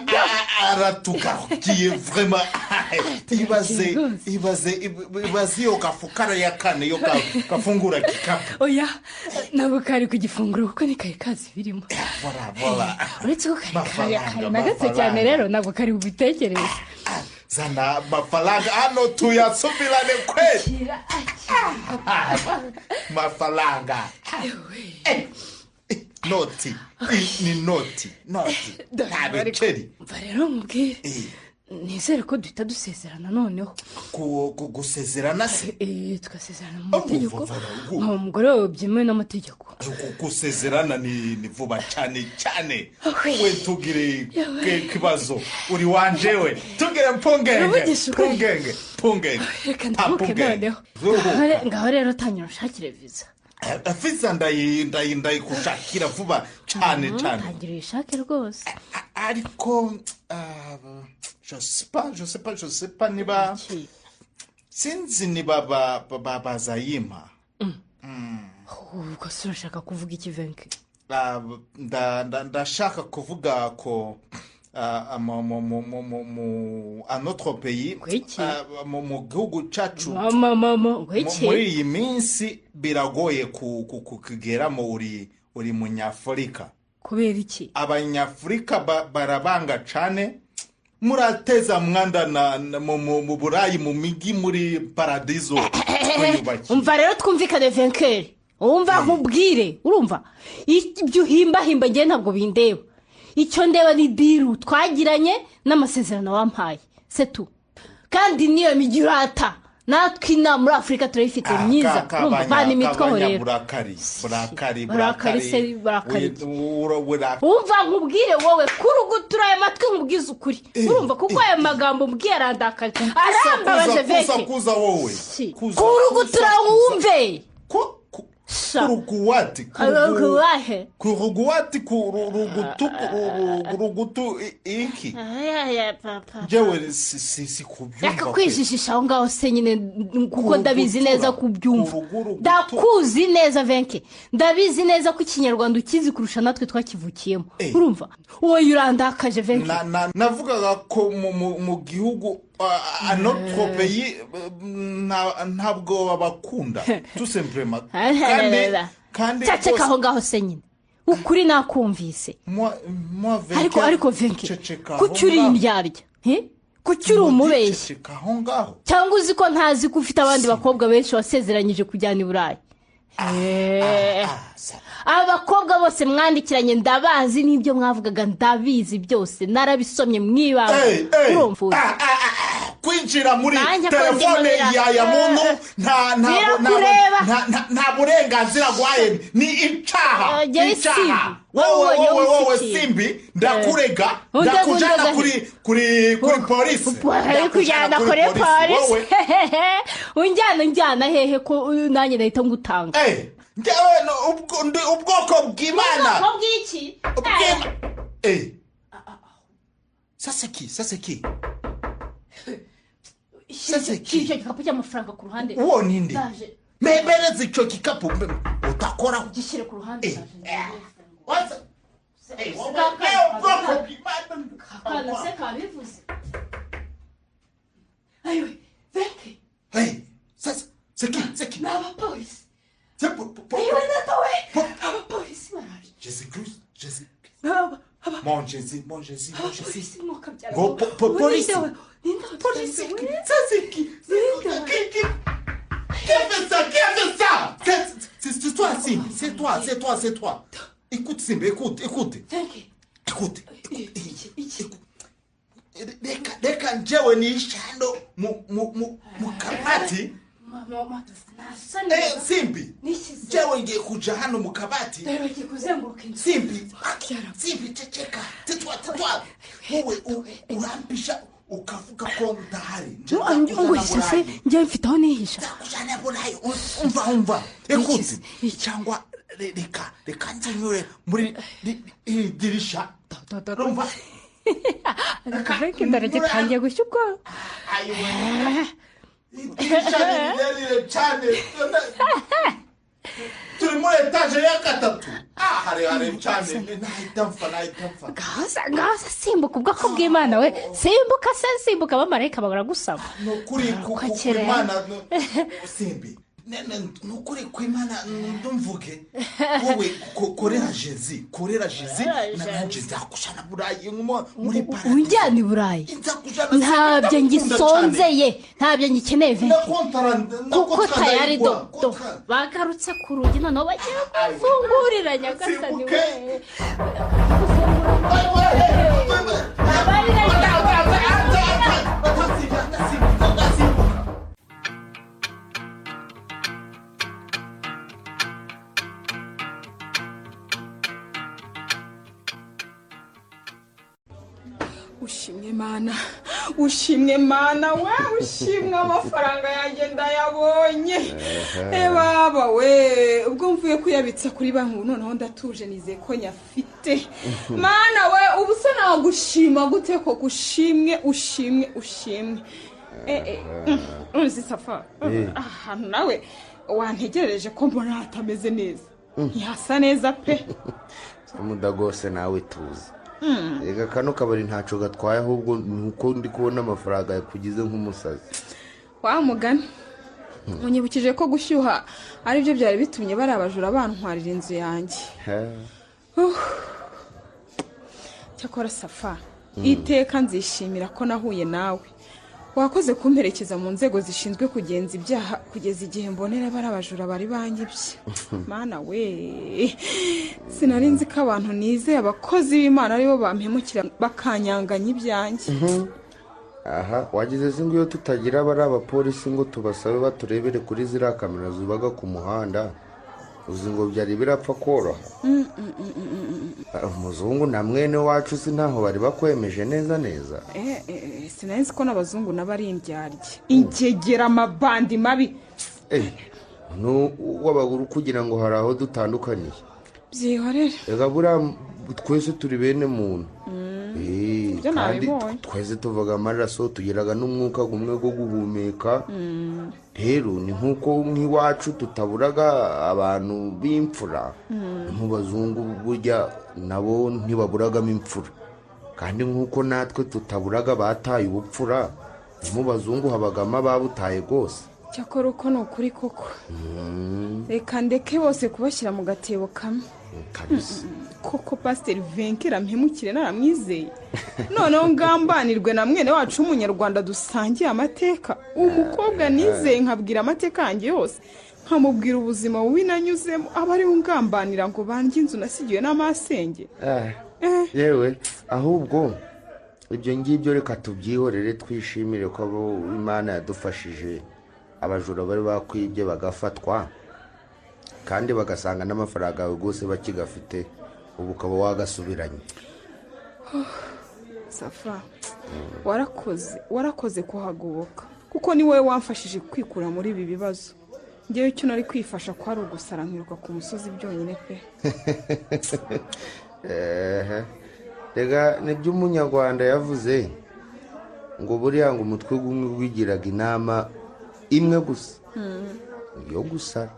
aratugarukiye vraiment. Ibaze, ibaze, ibaze iyo gafukara ya kane iyo gafungura kikapu. Oya, ntabwo kari kugifungura kuko ni kari kazi birimo. Uretse ko kari kari nagatse cyane rero ntabwo kari bubitekereze. Zana mafaranga hano tuyasubirane kweli. Mafaranga noti ni noti noti nta biceri. Mva rero nkubwire, nizere ko duhita dusezerana noneho. Gusezerana se? Tugasezerana mu mategeko, nkaba umugore wawe byemewe n'amategeko. Gusezerana ni vuba cyane cyane. We tugire kibazo uri wanje we tugire mpungenge mpungenge mpungenge. Reka ndabuke noneho. Ngaho rero tangira ushakire visa. Visa ndayikushakira vuba cyane cyane. Tangira uyishake rwose. Ariko je sais pas niba sinzi niba bazayimpa. Ubwo se urashaka kuvuga iki Venke? Ndashaka kuvuga ko mu un autre pays, mu gihugu cyacu muri iyi minsi biragoye kugeramo uri munyafurika. Kubera iki? Abanyafurika barabanga cyane, murateza mwanda mu Burayi, mu migi, muri paradizo. Umva rero twumvikane Venkeri, umva nkubwire, urumva ibyo uhimbahimba ngewe ntabwo bindeba. Icyo ndeba ni diru twagiranye n'amasezerano wampaye setu, kandi niyo migi urata natwe inaha muri Afurika turayifite myiza. Urumva vana imitwe rero. Burakari burakari burakari burakari. Umva nkubwire wowe, kurugutura aya matwi nkubwize ukuri, urumva kuko aya magambo mbwiye arandakaje, arambabaje Venke. Kuza wowe kurugutura wumve. Kuruguwati. Kuruguwahe. Kuruguwati kurugutu kurugutu iki. Aya papa. Jewe si kubyumva. Reka kwijijisha aho ngaho se nyine kuko ndabizi neza kubyumva. Ndakuzi neza Venke. Ndabizi neza ko ikinyarwanda ukizi kurusha natwe twakivukiyemo. Urumva? Wowe urandakaje Venke. Navugaga ko mu gihugu à notre pays ntabwo babakunda tout simplement. Kandi ceceka aho ngaho se nyine ukuri nakumvise. Ariko Venke kuki uri indyarya, kuki uri umubeshyi, cyangwa uzi ko ntazi ko ufite abandi bakobwa benshi wasezeranyije kujyana i Burayi? Abakobwa bose mwandikiranye ndabazi n'ibyo mwavugaga ndabizi byose narabisomye mwibanga. Urumva kwinjira muri telefone ya muntu nta burenganzira bwaye ni icaha. Wowe Simbi ndakurega, ndakujana kuri polisi. Ndakujana kuri polisi. Unjyana hehe ko nanjye nahita ngutanga? Njyewe ubwoko bw'Imana. Ubwoko bw'iki? Ça c'est qui? Ça c'est qui? Ça c'est qui? Icyo gikapu cy'amafaranga ku ruhande. Uwo ninde? Mbereze icyo gikapu utakora. Gishyire ku ruhande. What? Kana se kabivuze. Ayiwe, Venke. Hey, ça c'est qui? C'est qui? N'abapolisi. C'est Ayiwe natawe. Abapolisi baraje. Jésus Christ, Jésus. Mon Jésus, mon Jésus, mon Jésus. Go, police. Police, ça c'est qui? Qui a fait ça? Qui a fait ça? C'est toi, Simbi. C'est toi, c'est toi, c'est toi. Écoute, Simbi, écoute, écoute. Écoute, écoute. Reka njyewe nishando mu kabati. Simbi, njyewe ngiye kuja hano mu kabati. Simbi, Simbi, ceceka, tetwa, tetwa. Wowe urampisha ukavuga ko ndahari. Nguhisha se njyewe mfite aho nihisha. Ndakujana Burayi, umva, umva. Écoute, cyangwa reka nzinyure muri iri dirisha. Urumva? Ariko dore gitangiye gushya ubwoba. Idirisha ni rirerire cyane. Turi muri etaje ya 3. Harehare cyane. Nahita mfa. Ngaza simbuka ubwoko bw'Imana we. Simbuka se simbuka abamarayika baragusaba. Ni ukuri kw'Imana Simbi. Nukuri kw'Imana ndumvuge. Wowe korera Jésus, korera Jésus nanjye nzakushana Burayi muri paradis. Unjyana i Burayi. Ntabyo ngisonzeye, ntabyo ngikeneye Venke. Kuko tayari do bagarutse ku rugi noneho bagiye gufungurira Nyagasani we. Ushimwe Mana, ushimwe Mana we, ushimwe amafaranga yanjye ndayabonye. Baba we, ubwo mvuye kuyabitsa kuri banki noneho ndatuje nizeye ko nyafite. Mana we, ubu se nagushima gute ko gushimwe, ushimwe, ushimwe. Uzi Safa, ahantu nawe wantegerereje ko mbona hatameze neza. Ntihasa neza pe. Mudagose nawe tuzi. Reka kano kabari ntaco gatwaye ahubwo nuko ndi kubona amafaranga yakugize nk'umusazi. Wa mugani unyibukije ko gushyuha ari byo byari bitumye bari abajura bantwarira inzu yanjye. Cyakora Safa, iteka nzishimira ko nahuye nawe. Wakoze kumperekeza mu nzego zishinzwe kugenza ibyaha kugeza igihe mbonera bari abajura bari banyibye. Mana we, sinari nzi ko abantu nizeye abakozi b'Imana aribo bampemukira bakanyanganya ibyanjye. Aha wagize se ngo iyo tutagira bari abapolisi ngo tubasabe baturebere kuri ziriya kamera zubaga ku muhanda, uzi ngo byari birapfa koroha. Umuzungu na mwene wacu si ntaho bari bakwemeje neza neza. Sinari nzi ko n'abazungu nabo ari indyarya, ingegera amabandi mabi. No wabaguru kugira ngo hari aho dutandukaniye. Byihorere. Reka buriya twese turi bene muntu. Kandi twese tuvaga amaraso, tugiraga n'umwuka gumwe wo guhumeka. Rero ni nk'uko nk'iwacu tutaburaga abantu b'imfura, mu bazungu burya nabo ntibaburagamo imfura. Kandi nk'uko natwe tutaburaga bataye ubupfura, mu bazungu habagamo ababutaye rwose. Cyakora uko ni ukuri koko. Reka ndeke bose kubashyira mu gatebo kamwe. Kabisa. Koko Pasiteri Venkera mpemukire naramwizeye. Noneho ngambanirwe na mwene wacu w'umunyarwanda dusangiye amateka. Umukobwa nizeye nkabwira amateka yanjye yose, nkamubwira ubuzima bubi nanyuzemo, aba ariwe ungambanira ngo banjye inzu nasigiwe n'amasenge. Yewe ahubwo ibyo ngibyo reka tubyihorere, twishimire ko abo Imana yadufashije, abajura bari bakwibye bagafatwa kandi bagasanga n'amafaranga yawe rwose bakigafite, ubu ukaba wagasubiranye. Safa, warakoze kuhagoboka, kuko ni wowe wamfashije kwikura muri ibi bibazo. Ngewe icyo nari kwifasha ko ari ugusara nkiruka ku musozi byonyine pe. Rega nibyo umunyarwanda yavuze ngo buriya ngo umutwe gumwe wigiraga inama imwe gusa yo gusara,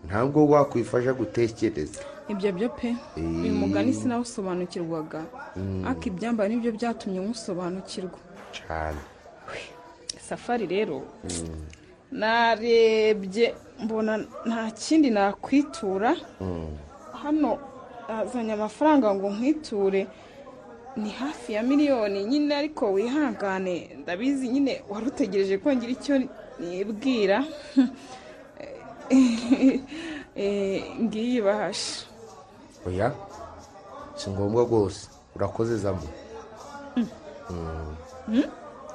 ntabwo wakwifasha gutekereza. Ibyo byo pe, uyu mugani sinawusobanukirwaga, ariko ibyambaye nibyo byatumye nkusobanukirwa cyane. Safari rero narebye mbona nta kindi nakwitura. Hano azanye amafaranga ngo nkwiture, ni hafi ya miliyoni nyine, ariko wihangane ndabizi nyine wari utegereje ko ngira icyo nibwira. Ngiyi bahasha. Oya si ngombwa rwose, urakoze Zamu.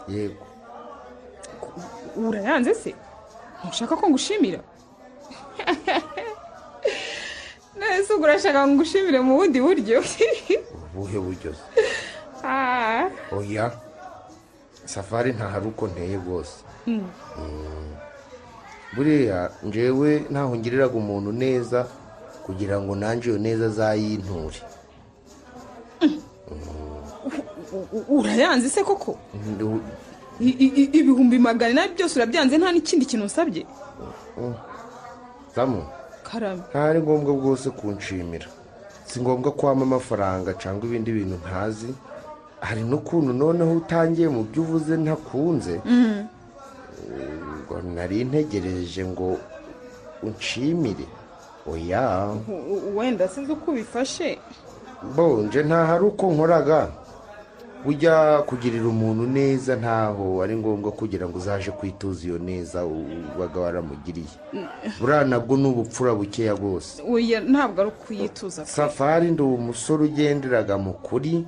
Yego. Urayanze se? Ntushaka ko ngushimira? Nese urashaka ngushimire mu bundi buryo? Ubuhe buryo se? Oya Safari ntahari uko nteye rwose. Buriya njyewe ntaho ngiriraga umuntu neza kugira ngo nanjye iyo neza azayinture. Urayanze se koko? 400,000 byose urabyanze, nta n'ikindi kintu usabye? Zamu, karame, ntari ngombwa rwose kunshimira. Si ngombwa kwama amafaranga cyangwa ibindi bintu ntazi. Hari n'ukuntu noneho utangiye mu byo uvuze ntakunze. Nari ntegereje ngo unshimire. Oya wenda sinzi uko ubifashe. Bonje ntahari uko nkoraga. Ujya kugirira umuntu neza ntaho ari ngombwa kugira ngo uzaje kwituza iyo neza ubaga waramugiriye. Buriya nabwo ni ubupfura bukeya rwose. Oya ntabwo ari ukuyituza. Safari ndi umusore ugenderaga mu kuri,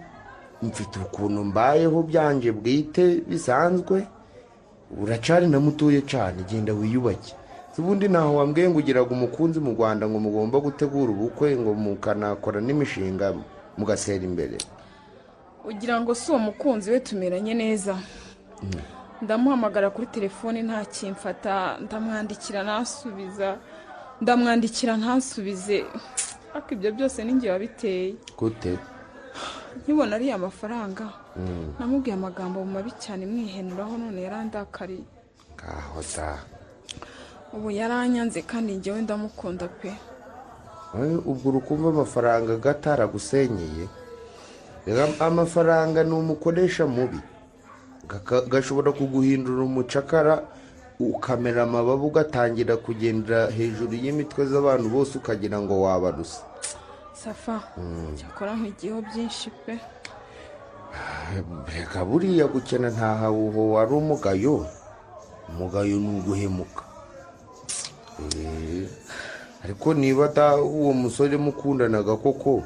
mfite ukuntu mbayeho byanje bwite bisanzwe. Uracari na mutuye cyane, genda wiyubake. Ubundi ntaho wambwiye ngo ugiraga umukunzi mu Rwanda ngo mugomba gutegura ubukwe ngo mukanakora n'imishinga mugasera imbere. Ugira ngo si uwo mukunzi we tumeranye neza? Ndamuhamagara kuri telefone ntakimfata, ndamwandikira ntasubiza, ndamwandikira ntasubize. Ariko ibyo byose ni njye wabiteye. Gute? Nkibona ariya mafaranga namubwiye amagambo mabi cyane mwihenuraho, none yarandakariye. Ngaho da. Ubu yaranyanze kandi njyewe ndamukunda pe. Ubwo urukumva amafaranga gataragusenyeye. Amafaranga ni umukoresha mubi, gashobora kuguhindura umucakara, ukamera amababa, ugatangira kugendera hejuru y'imitwe z'abantu bose ukagira ngo wabarusa. Safa, cyakora nkwigiyeho byinshi pe. Reka buriya gukena ntahabuho wari umugayo. Umugayo ni uguhemuka. Ariko niba uwo musore mukundanaga koko,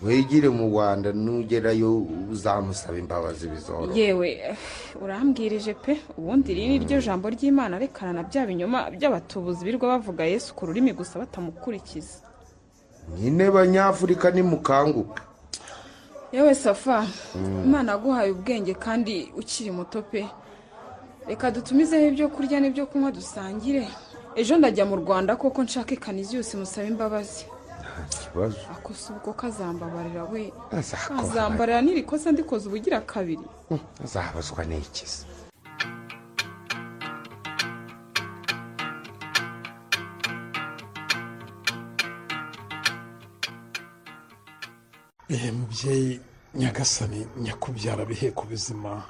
wegire mu Rwanda, nugerayo uzamusaba imbabazi bizoro. Yewe urambwirije pe. Ubundi iri ni ryo jambo ry'Imana, rekana na bya binyoma by'abatubuzi birirwa bavuga Yesu ku rurimi gusa batamukurikiza. Nyine banyafurika nimukanguke. Yewe Safa, Imana aguhaye ubwenge kandi ukiri muto pe. Reka dutumizeho ibyo kurya n'ibyo kunywa dusangire, Ejo ndajya mu Rwanda koko nshake Kaniziyusi musabe imbabazi. Kibazo. Akosa ubwo kazambabarira we. Azakubabarira. Azambarira n'iri kosa ndikoze ubugira kabiri. Azabazwa n'ikiza. Mubyeyi nyagasani nyakubyara biheko bizima,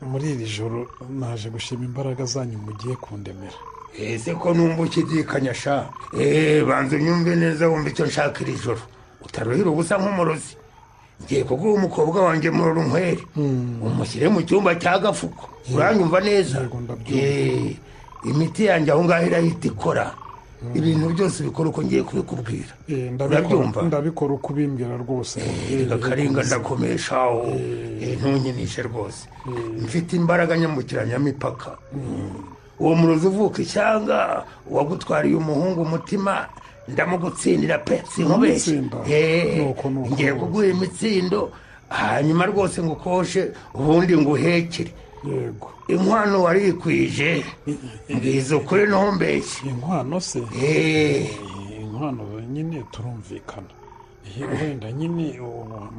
muri iri joro naje gushima imbaraga zanyu mugiye kundemera. Ese ko numva ukidikanya sha? Banza unyumve neza wumva icyo nshaka iri joro, utaruhira ubusa nk'umurozi. Ngiye kuguha umukobwa wanjye Murorunkwere, umushyire mu cyumba cya Gafuko. Uranyumva neza? Imiti yanjye aho ngaho irahita ikora. Ibintu byose bikora uko ngiye kubikubwira. Urabyumva? Ndabikora uko ubimbwira rwose. Reka Karinga ndakomesha aho, ntunyinishe rwose. Mfite imbaraga nyambukiranyamipaka. Uwo murozi uvuka ishyanga wagutwariye umuhungu umutima, ndamugutsindira pe, sinkubeshye. Ngiye kuguha imitsindo, hanyuma rwose ngukoshe, ubundi nguhekere. Yego. Inkwano warikwije, mbwiza ukuri ntumbeshye. Inkwano se? Inkwano nyine turumvikana. Wenda nyine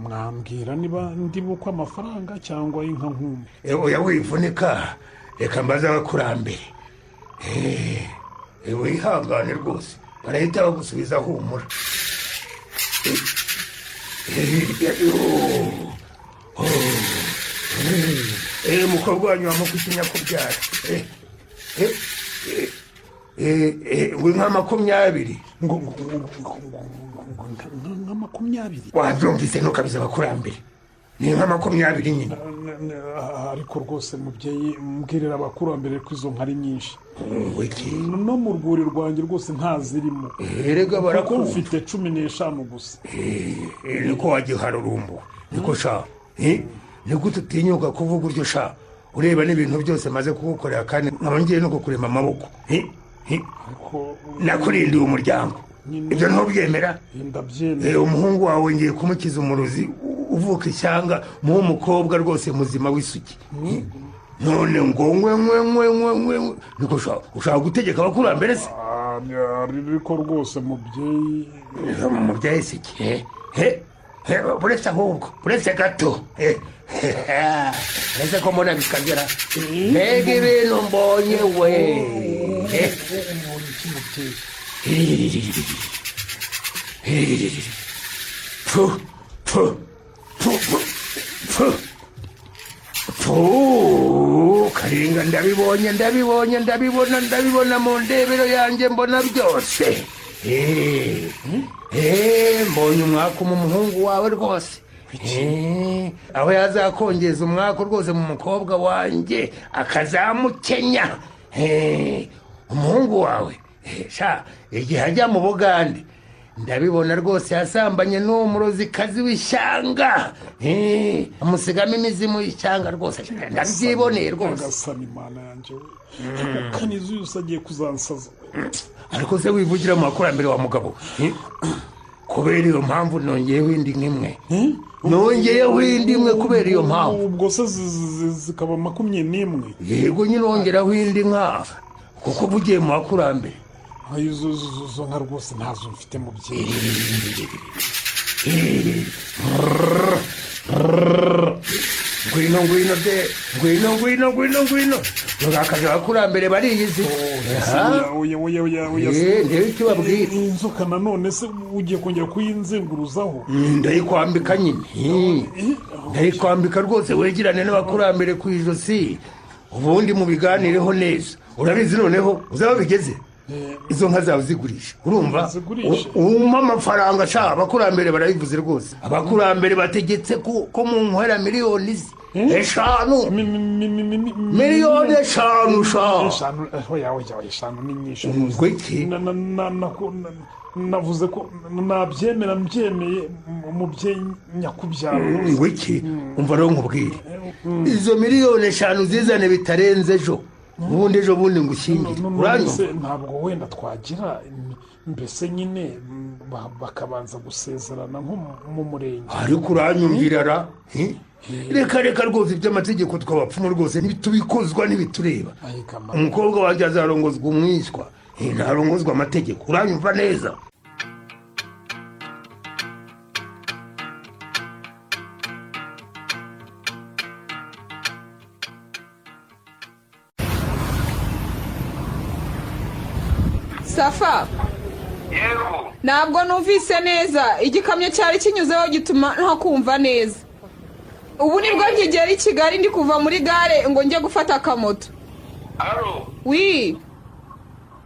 mwambwira niba ndi bukwe amafaranga cyangwa inka nkumbi. Oya wivunika, reka mbaze abakurambere. Wihangane rwose, barahita bagusubiza humura. Umukobwa wanyu wamukutinya kubyara. Ngo inka 20. Ngo nka 20. Wabyumvise ntukabize abakurambere. Ni inka 20 nyine. Ariko rwose mubyeyi mbwirira abakurambere ko izo nka ari nyinshi. No mu rwuri rwanjye rwose ntazirimo. Erega barakumva. Mfite 15 gusa. Niko wagiharurumbu. Niko sha. Nigute utinyuka kuvuga uryo sha? Ureba n'ibintu byose maze kugukorera kandi nkaba ngiye no kukurema amaboko. Nakurindiye umuryango. Ibyo ntubyemera? Ndabyemera. Umuhungu wawe ngiye kumukiza umurozi uvuka ishyanga, muhe umukobwa rwose muzima w'isugi. None ngo nkwe nkwe nkwe nkwe nkwe, niko ushaka gutegeka abakurambere se? Ariko rwose mubyeyi. Mubyeyi se iki? Buretse ahubwo, buretse gato. Ese ko mbona bikagera. Mbega ibintu mbonye we. Pu pu pu pu pu. Karinga ndabibonye, ndabibonye, ndabibona, ndabibona mu ndebero yanjye mbona byose. Mbonye umwaka mu muhungu wawe rwose. Aho yazakongeza umwaka rwose mu mukobwa wanjye akazamukenya. Umuhungu wawe sha igihe ajya mu Bugande ndabibona rwose yasambanye n'uwo murozikazi w'ishyanga. Amusigamo imizimu y'ishyanga rwose, ndabyiboneye rwose. Nyagasani Imana yanjye we, Kaniziyusi agiye kuzansaza. Ariko se wivugira mu bakurambere wa mugabo? Kubera iyo mpamvu nongeyeho indi nk'imwe. Nongeyeho indi imwe kubera iyo mpamvu. Ubwo se zikaba 21? Yego nyine wongeraho indi nka, kuko uvugiye mu bakurambere. Izo nka rwose ntazo mfite mubyeyi. Ngwino ngwino de, ngwino ngwino ngwino ngwino. Ngakaje abakurambere bariyizi. Oya oya oya oya. Ndebe icyo babwira. Inzoka nanone se ugiye kongera kuyinzenguruzaho? Ndayikwambika nyine. Ndayikwambika rwose, wegerane n'abakurambere ku ijosi, ubundi mubiganireho neza. Urabizi noneho uzaba bigeze. Izo nka zawe zigurisha, urumva? Umpa amafaranga sha, abakurambere barabivuze rwose. Abakurambere bategetse ko mu nkwera miliyoni 5. Miliyoni 5 sha. 5 oya oya, 5 ni nyinshi. Ngwiki? Navuze ko nabyemera, mbyemeye mubyeyi nyakubyara. Ngwiki? Umva rero nkubwire, izo miliyoni 5 zizane bitarenze ejo. Ubundi ejo bundi ngushyingire. Uranyumva? Ntabwo wenda twagira mbese nyine bakabanza gusezerana nko mu murenge. Ariko uranyumvira ra? Reka reka rwose iby'amategeko tw'abapfumu rwose ntitubikozwa ntibitureba. Umukobwa wanjye azarongozwa umwishywa, ntarongozwa amategeko. Uranyumva neza? Safa, yego. Ntabwo numvise neza, igikamyo cyari kinyuzeho gituma ntakumva neza. Ubu nibwo nkigera i Kigali, ndi kuva muri gare ngo njye gufata akamoto. Alo. Wi.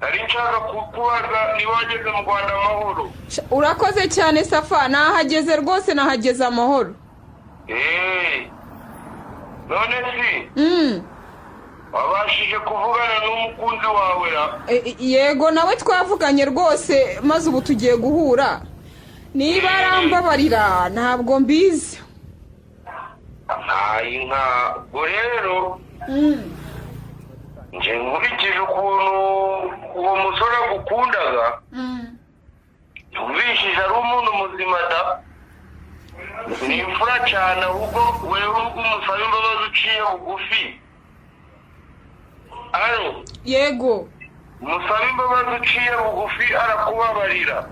Nari nshaka kukubaza niba wageze mu Rwanda amahoro. Urakoze cyane Safa, nahageze rwose, nahageze amahoro. None si wabashije kuvugana n'umukunzi wawe ra? Yego, nawe twavuganye rwose, maze ubu tugiye guhura. Niba arambabarira ntabwo mbizi. Nta ubwo rero nje nkurikije ukuntu uwo musore agukundaga, yumvishije ari umuntu muzima da, ni imfura cyane. Ahubwo wewe umusaba imbabazi uciye bugufi. Alo. Yego. Musaba imbabazi uciye bugufi, arakubabarira.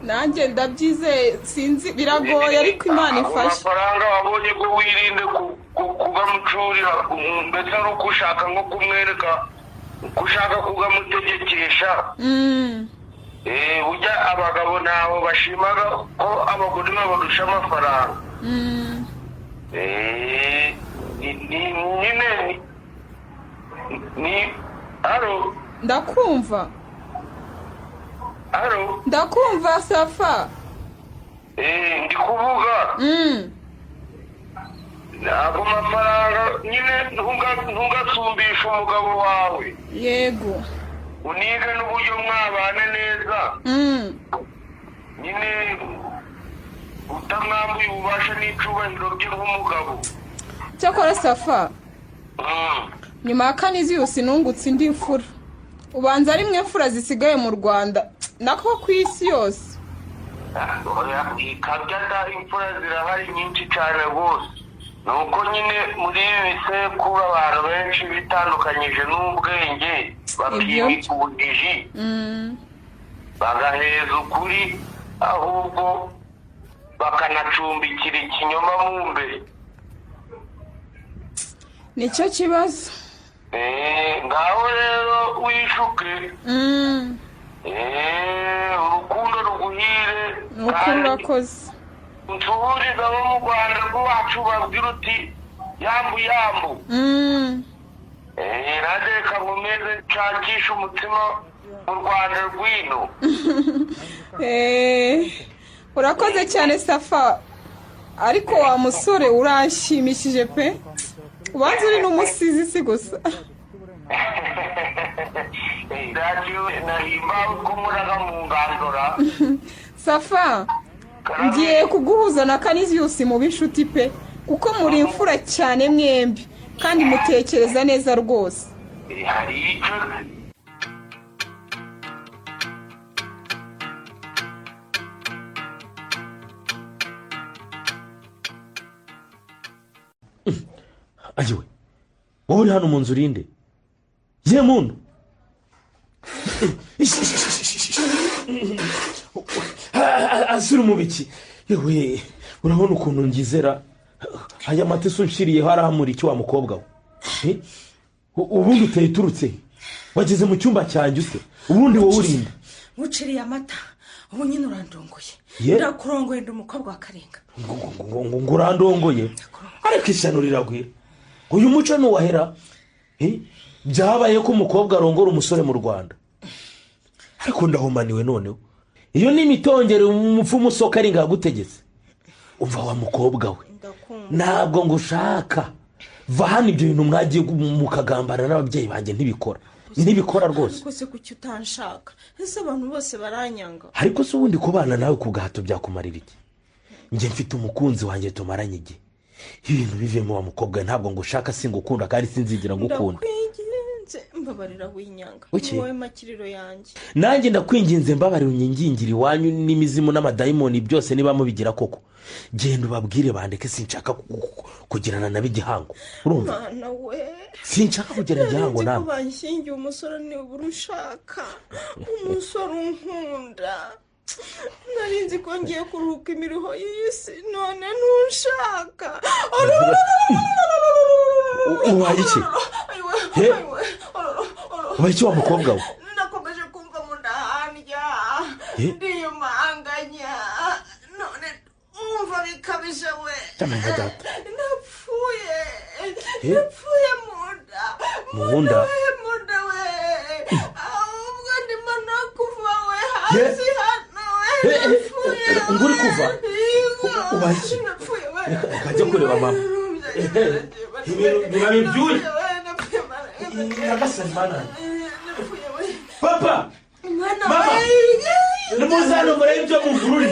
Nanjye ndabyizeye, sinzi biragoye ariko Imana ifashe. Amafaranga wabonye ko wirinde kugamucurira, mbese ari uko ushaka nko kumwereka ushaka kugamutegekesha. Burya abagabo ntaho bashimaga ko abagore babarusha amafaranga. Nyine ni alo. Ndakumva. Alo. Ndakumva Safa. Ndi kuvuga ntabwo mafaranga nyine ntugasumbishe umugabo wawe. Yego. Unige n'uburyo mwabana neza. Nyine utamwambuye ububasha n'icyubahiro bye nk'umugabo. Cyakora Safa, nyuma ya Kaniziyusi nungutse indi mfura. Ubanza ari mwe mfura zisigaye mu Rwanda, nako ku isi yose. Ikabya da, imfura zirahari nyinshi cyane rwose. Nuko nyine muri ibi bisekuru abantu benshi bitandukanyije n'ubwenge, bakimika ubujiji, bagaheza ukuri, ahubwo bakanacumbikira ikinyoma mu mbere. Nicyo kibazo. Ngaho rero wishuke. Urukundo ruguhire. Nuko urakoze. Nsuhuriza abo mu Rwanda rwacu, babwira uti yambu yambu. Nanjye reka nkomeze nshakishe umutima mu Rwanda rw'ino. Urakoze cyane Safa, ariko wa musore uranshimishije pe. Ubanza uri n'umusizi si gusa. Safa, ngiye kuguhuza na Kaniziyusi mu b'inshuti pe, kuko muri imfura cyane mwembi kandi mutekereza neza rwose. Ayiwe, wowe uri hano mu nzu urinde ye muntu. Asura umubiki. Yewe, urabona ukuntu ngizera aya mateso nshiriyeho arahamura iki wa mukobwa we? Ubundi uteye uturutse wageze mu cyumba cyanjye ute? Ubundi wowe urinde. Nguciriye amata, ubu nyine urandongoye. Ndakurongoye, ndi umukobwa wa Karinga. Ngo urandongoye? Ariko ishyano riragwira. Uyu muco ntuwahera. Byabaye ko umukobwa arongora umusore mu Rwanda. Ariko ndahumaniwe noneho. Iyo ni imitongero umupfumu soka ari ngagutegetse. Umva wa mukobwa we, ntabwo ngushaka. Va hano, ibyo bintu mwagiye mukagambana n'ababyeyi banjye ntibikora. Ntibikora rwose. Ariko se kuki utanshaka? Ese abantu bose baranyanga. Ariko se ubundi kubana nawe ku gahato byakumarira iki? Njye mfite umukunzi wanjye tumaranye igihe. Ibintu bivemo wa mukobwa, ntabwo ngushaka, singukunda kandi sinzigera ngukunda. Ndakwinginze, Mbabarira winyanga. Kuki? Ni wowe makiriro yanjye. Nanjye ndakwinginze mbabarira unyingingira iwanyu n'imizimu n'amadayimoni byose niba mubigira koko. Genda ubabwire bandeke, sinshaka kugirana nabo igihango. Urumva? Mwana we. Sinshaka kugirana igihango Nari nzi ko nawe. banshyingiye umusore nibura ushaka. Umusore unkunda. Nari nzi ko ngiye kuruhuka imiruho y'iyi si, none ntushaka. Ubaye iki? He? Ubaye iki wa mukobwa we? Nakomeje kumva mu nda handya. Eh? Ndiyumanganya. None umva bikabije we. Cyamenya data. Napfuye. Eh? Napfuye mu nda. Mu nda? Mu nda we. Ahubwo ndimo no kuva we hasi hano we. Napfuye. Ngo uri kuva? Ubaye iki? Napfuye we. Reka njye kureba mama. Ibintu biba ibyuya. Nyagasani mana. Papa! Mwana Mama! Nimuze hano murebe ibyo muvururi.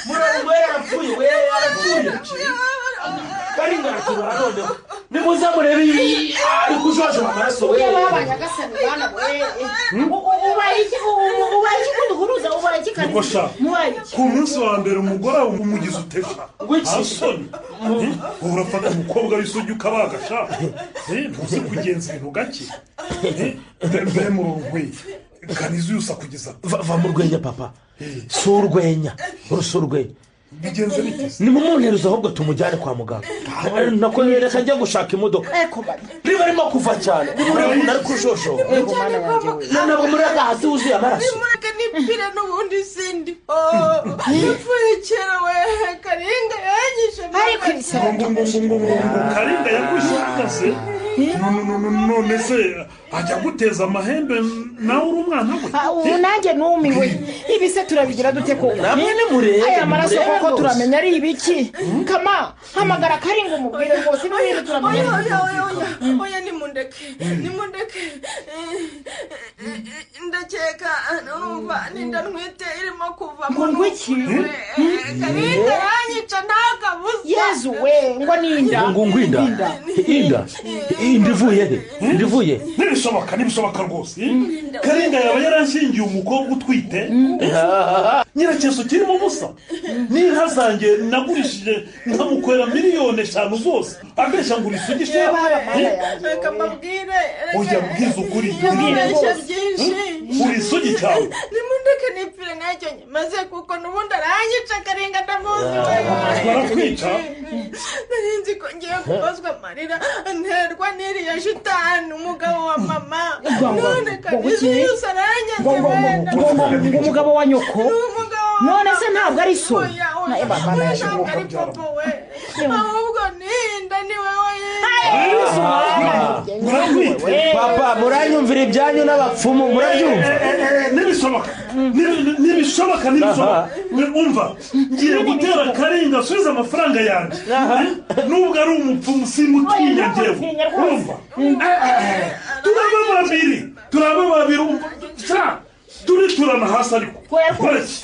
Murebe we arapfuye, we arapfuye. Karinga aratubara noneho. Nimuze murebe ibi ari kujojoba amaraso we. Nyagasani bana we. Ubaye iki? Ubaye iki kuduhuruza? Ubaye iki Niko kanisa? sha. Mubaye iki? Ku munsi wa mbere umugore wawe umugize utesha. Nta soni. Ubu urafata umukobwa w'isugi ukabaga sha. Ntuzi kugenza ibintu gake. Mbe murongwe. Kaniza uyusa kugeza. Va mu rwenya papa. Si urwenya. Uru si urwenya. Bigenze bite? Nimumunteruze ahubwo tumujyane kwa muganga. Nako reka njya gushaka imodoka. Niba arimo kuva cyane. Urabona ukuntu ari kujojoba. Ntabwo muri aka hasi wuzuye amaraso. Nimureke nipfire n'ubundi sindi. Napfuye kera we. Karinga yanyishe. Ariko Ngo Karinga yakwishe uhagaze. None se ajya guteza amahembe nawe uri umwana we? Ubu nanjye numiwe. Ibi se turabigira dute koko? Namwe nimurebe, Aya maraso nimurebe koko rwose. turamenya ari ibiki? Kama hamagara Karinga umubwire rwose n'ibindi turamenya. Oya, oya, oya, oya, nimundeke, nimundeke. Ndakeka numva ninda ntwite irimo kuvamo. Ngo iki? Karinga yanyica ntakabuza. Yezu we, ngo ninda. Ngo inda. Inda. Inda ivuye he? Inda ivuye. Ntibishoboka, ntibishoboka rwose. Karinga yaba yaranshingiye umukobwa utwite. Nyirakeso kirimo ubusa. N'inka zanjye nagurishije nkamukorera 5 miliyoni zose. Ambeshya ngo uri isugi sha. Reka mbabwire. Oya mbwiza ukuri. Yamubeshya byinshi. Uri isugi cyane. Nimundeke nipfire ntacyo nyimaze kuko n'ubundi aranyica. Karinga ndamuzi we. Barakwica. Nari nzi ko ngiye kubazwa amarira nterwa n'iriya shitani umugabo wa mama. None Kaniza yose aranyanze we. Ngo umugabo wa nyoko? None se ntabwo ari so? Oya, oya, oya, ntabwo ari papa we. Ahubwo ninda ni wowe. Papa, muranyumvira ibyanyu n'abapfumu, murabyumva? Ntibishoboka. Ntibishoboka, ntibishoboka. Umva, ngiye gutera Karinga asubize amafaranga yanjye. Nubwo ari umupfumu simutinya njyewe. Urumva? Turaba babiri. Turaba babiri umva. Sha, turiturana hasi ariko.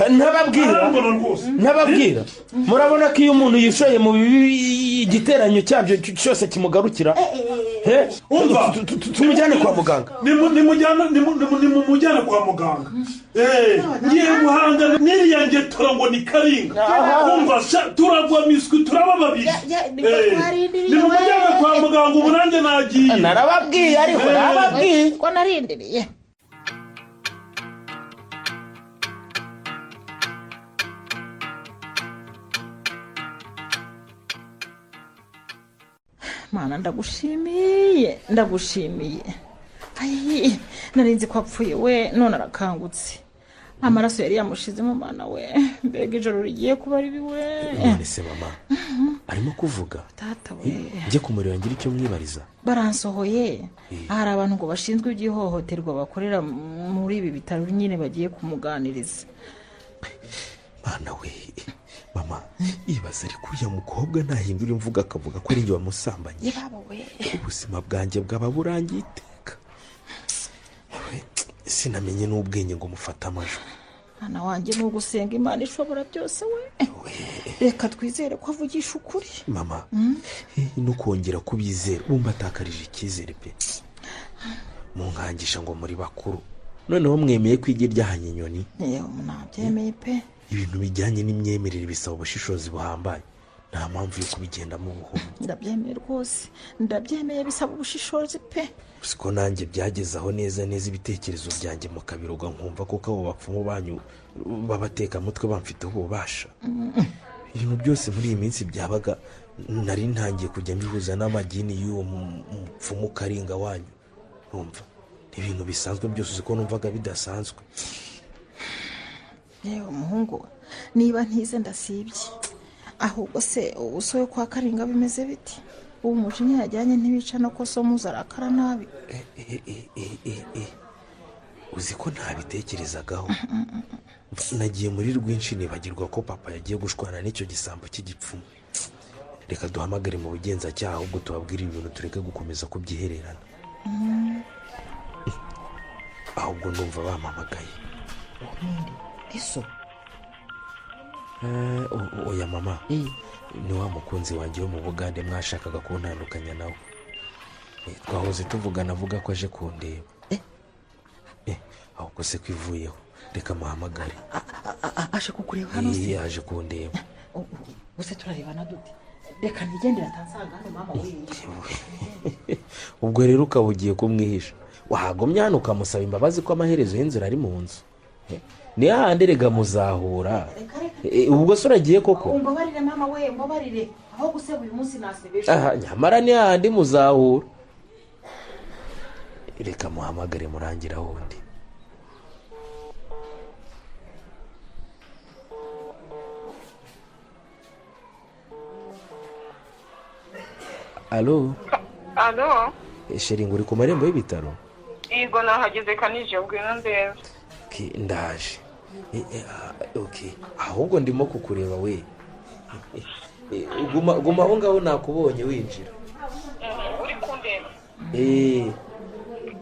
Ntababwira. Arambona rwose. Ntababwira. Murabona ko iyo umuntu yishoye mu bibi igiteranyo cyabyo cyose kimugarukira. He? Umva. Tumujyane kwa muganga. Nimumujyane kwa muganga. Ngiye guhangana n'iriya ngetora ngo ni Karinga. Umva sha, turagwa miswi turaba babiri. Nimumujyane kwa muganga ubu nanjye nagiye. Narababwiye ariko narababwiye. Ko narindiriye. Mana ndagushimiye, ndagushimiye. Ayi, nari nzi ko apfuye we, none arakangutse. Amaraso yari yamushizemo mana we. Mbega ijoro rigiye kuba ribi we. None se mama arimo kuvuga? Tata we. Njye kumureba ngira icyo mwibariza. Baransohoye. Hari abantu ngo bashinzwe iby'ihohoterwa bakorera muri ibi bitaro nyine bagiye kumuganiriza. Mana we, mama ibaze ariko uriya mukobwa nahindura imvugo akavuga ko ari njye wamusambanye. Yebaba we. Ubuzima bwanjye bwaba burangiye iteka. Yewe, sinamenye n'ubwenge ngo mufate amajwi. Mwana wanjye, ni ugusenga Imana ishobora byose we. Reka twizere ko avugisha ukuri. Mama, no kongera kubizera wumva atakarije icyizere pe. Munkangisha ngo muri bakuru. Noneho mwemeye kwiga iryahanye inyoni. Yewe nabyemeye pe. Ibintu bijyanye n'imyemerere bisaba ubushishozi buhambaye. Nta mpamvu yo kubigendamo buhumyi. Ndabyemeye rwose, ndabyemeye, bisaba ubushishozi pe. Siko nanjye byageze aho neza neza ibitekerezo byanjye mu kabiroga, nkumva kuko abo bapfumu banyu b'abatekamutwe bamfiteho ububasha. Ibintu byose muri iyi minsi byabaga nari ntangiye kujya mbihuza n'amagini y'uwo mupfumu Karinga wanyu. Urumva ibintu bisanzwe byose uzi ko numvaga bidasanzwe. Yewe umuhungu, niba ntize ndasibye. Ahubwo se ubusoye kwa Karinga bimeze biti? Ubu umujinya yajyanye ntibica no ko so muzarakara nabi. Uzi ko ntabitekerezagaho. Nagiye muri rwinshi nibagirwa ko papa yagiye gushwana n'icyo gisambo cy'igipfumu. Reka duhamagare mu bugenzacyaha ahubwo tubabwire ibintu, tureke gukomeza kubyihererana. Ahubwo ndumva bampamagaye. Eso oya mama, ni wa mukunzi wanjye wo mu Bugande mwashakaga kuntandukanya nawe. Twahoze tuvugana avuga ko aje kundeba. Ahubwo se kwivuyeho, reka muhamagare. Aje kukureba hano se? Aje kundeba. Ubuse turarebana dute? Reka nigendere atansanga hano mama we. Ubwo rero ukaba ugiye kumwihisha. Wagomye hano ukamusaba imbabazi ko amaherezo y'inzira ari mu nzu. Ni hahandi rega muzahura. Ubwo se uragiye koko? Umbabarire mama we, umbabarire. Aho guseba uyu munsi nasebeje. Aha, nyamara ni hahandi muzahura. Reka muhamagare murangira wundi. Alo? Alo? Sheri, uri ku marembo y'ibitaro? Yego nahageze kanije, ngwino ndebe. Okay, ndaje. Okay, ahubwo ndimo kukureba we. Guma aho ngaho nakubonye winjira. Uri kundeba?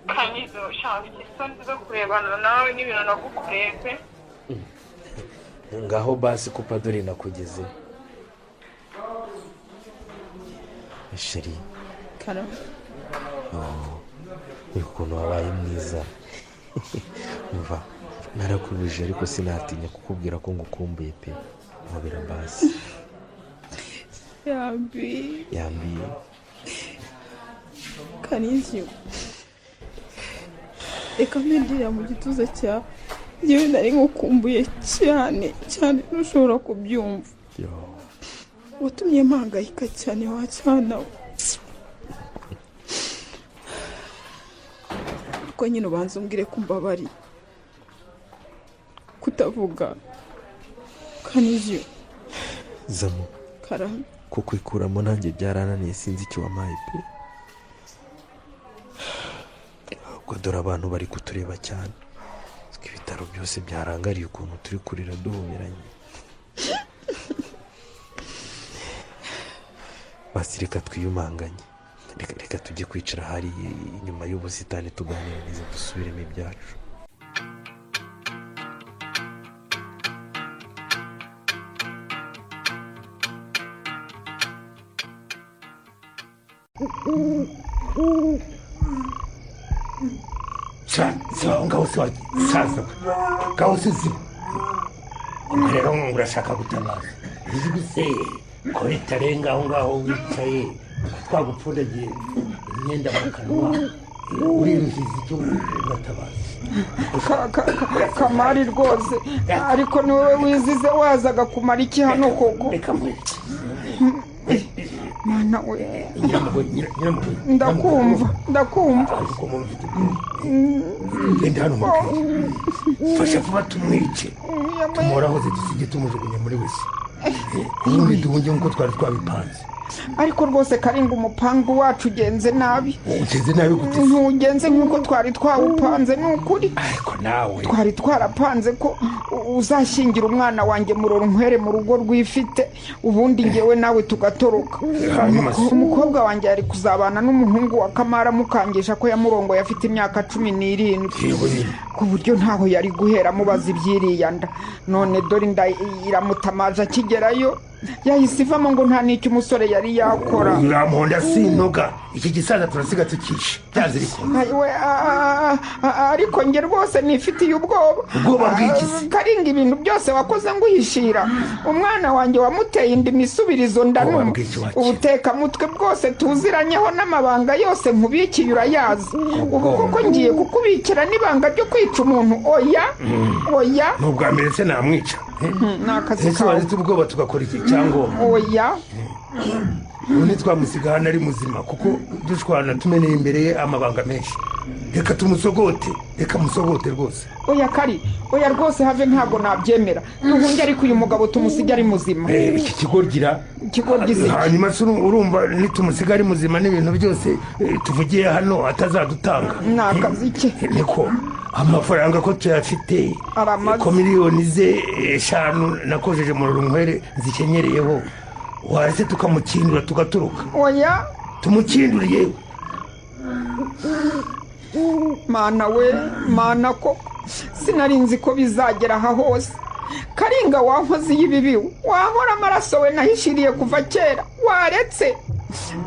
Kanizo, sha mfite isoni zo kurebana nawe n'ibintu nagukoreye pe. Ngaho basi kupa dore nakugeze. Sheri. Karame. Oh, ukuntu wabaye mwiza. Umva, narakubije ariko sinatinya kukubwira ko ngukumbuye pe. Nkobera basi. Yambi. Yambi. Kanizyo. Reka mpindurira mu gituza cyawe. Njyewe nari ngukumbuye cyane cyane, ntushobora kubyumva. Watumye mpangayika cyane wa cyana we. Ko nyine ubanza umbwire ko umbabariye. Kutavuga. Kanizyo. Zamu. Karame. Kukwikuramo nanjye byarananiye, sinzi icyo wampaye pe. Ahubwo dore abantu bari kutureba cyane. Ibitaro byose byarangariye ukuntu turi kurira duhoberanye. Basi reka twiyumanganye. Reka tujye kwicara hari inyuma y'ubusitani tuganire neza, dusubiremo ibyacu. Ngaho se wasaza, ngaho se ziba. Rero urashaka gutabaza. Ijwi se ko ritarenga aho ngaho wicaye, twagupfundagiye imyenda mu kanwa, uriruhiza icyo uratabaza. Kamari rwose, ariko ni wowe wizize wazaga kumara iki hano koko? Mana we, ndakumva ndakumva. Genda hano mubwire, fasha vuba tumwice, tumuhorahoze dusige tumujugunya muri wese, ubundi duhunge nk'uko twari twabipanze. Ariko rwose Karinga, umupangu wacu ugenze nabi. Ugenze nabi gute? Ntugenze nk'uko twari twawupanze, ni ukuri. Ariko nawe twari twarapanze ko uzashyingira umwana wanjye Murorunkwere mu rugo rwifite, ubundi ngewe nawe tugatoroka. Umukobwa wanjye yari kuzabana n'umuhungu wa Kamara mukangisha ko yamurongoye afite imyaka 17, ku buryo ntaho yari guhera mubaza ibyiriya nda. None dore inda iramutamaje akigerayo. Yahise ivamo ngo nta n'icyo umusore yari yakora. Uramuhonda sintoga, iki gisaza turasiga tukishe byanze bikunze. Ayiwe, ariko njye rwose nifitiye ubwoba. Ubwoba bw'iki se? Karinga, ibintu byose wakoze nguhishira umwana wanjye wamuteye inda imisubirizo ndanuma. Ubwoba bw'iki wakira? Ubutekamutwe bwose tuziranyeho n'amabanga yose nkubikiye urayazi. Ubu koko ngiye kukubikira n'ibanga ryo kwica umuntu? Oya, oya. Ni ubwa mbere se namwica? Ni akazi Ese kawe. waretse ubwoba tugakora iki cyangombwa? Oya. Ubu ntitwamusiga hano ari muzima, kuko dushwana tumeneye imbere ye amabanga menshi. Reka tumusogote, reka musogote rwose. Oya Kari, oya rwose, have, ntabwo nabyemera. Duhunge, ariko uyu mugabo tumusige ari muzima. Iki kigoryi. Ikigoryi si iki? Hanyuma se urumva nitumusiga ari muzima n'ibintu byose tuvugiye hano atazadutanga? Ni akazi ke. Niko amafaranga ko tuyafite, Aramaze. ko miliyoni ze 5 nakojeje mu runywere zikenyereyeho, waretse tukamukindura tugaturuka? Oya. Tumukinduriye. Mana we, mana, koko sinari nzi ko bizagera aha hose. Karinga, wankoze y'ibibi, wankora amaraso we nahishiriye kuva kera, waretse.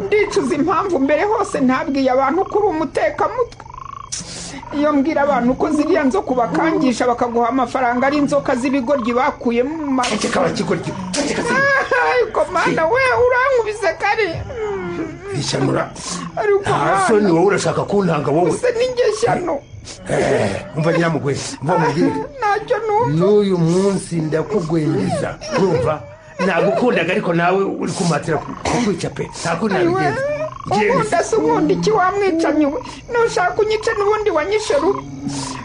Ndicuza impamvu mbere hose ntabwiye abantu ko uri umutekamutwe. Iyo mbwira abantu ko ziriya nzoka ubakangisha bakaguha amafaranga ari inzoka z'ibigoryi bakuyemo mu mara. Kaba kigoryi. Ariko mana we, urankubise Kari. Ishyano. Ariko Nta soni. mana. Wowe urashaka kuntanga wowe? Use n'ingeshyano. Umva nyiramugwe, umva mubwire. Ntacyo numva. N'uyu munsi ndakugwengiza, urumva? Nagukundaga, ariko nawe uri kumpatira kukwica pe, nta kundi nabigenza. Ubundi se ubundi iki wamwicanyi we? Nushaka unyice, n'ubundi wanyishe rubi.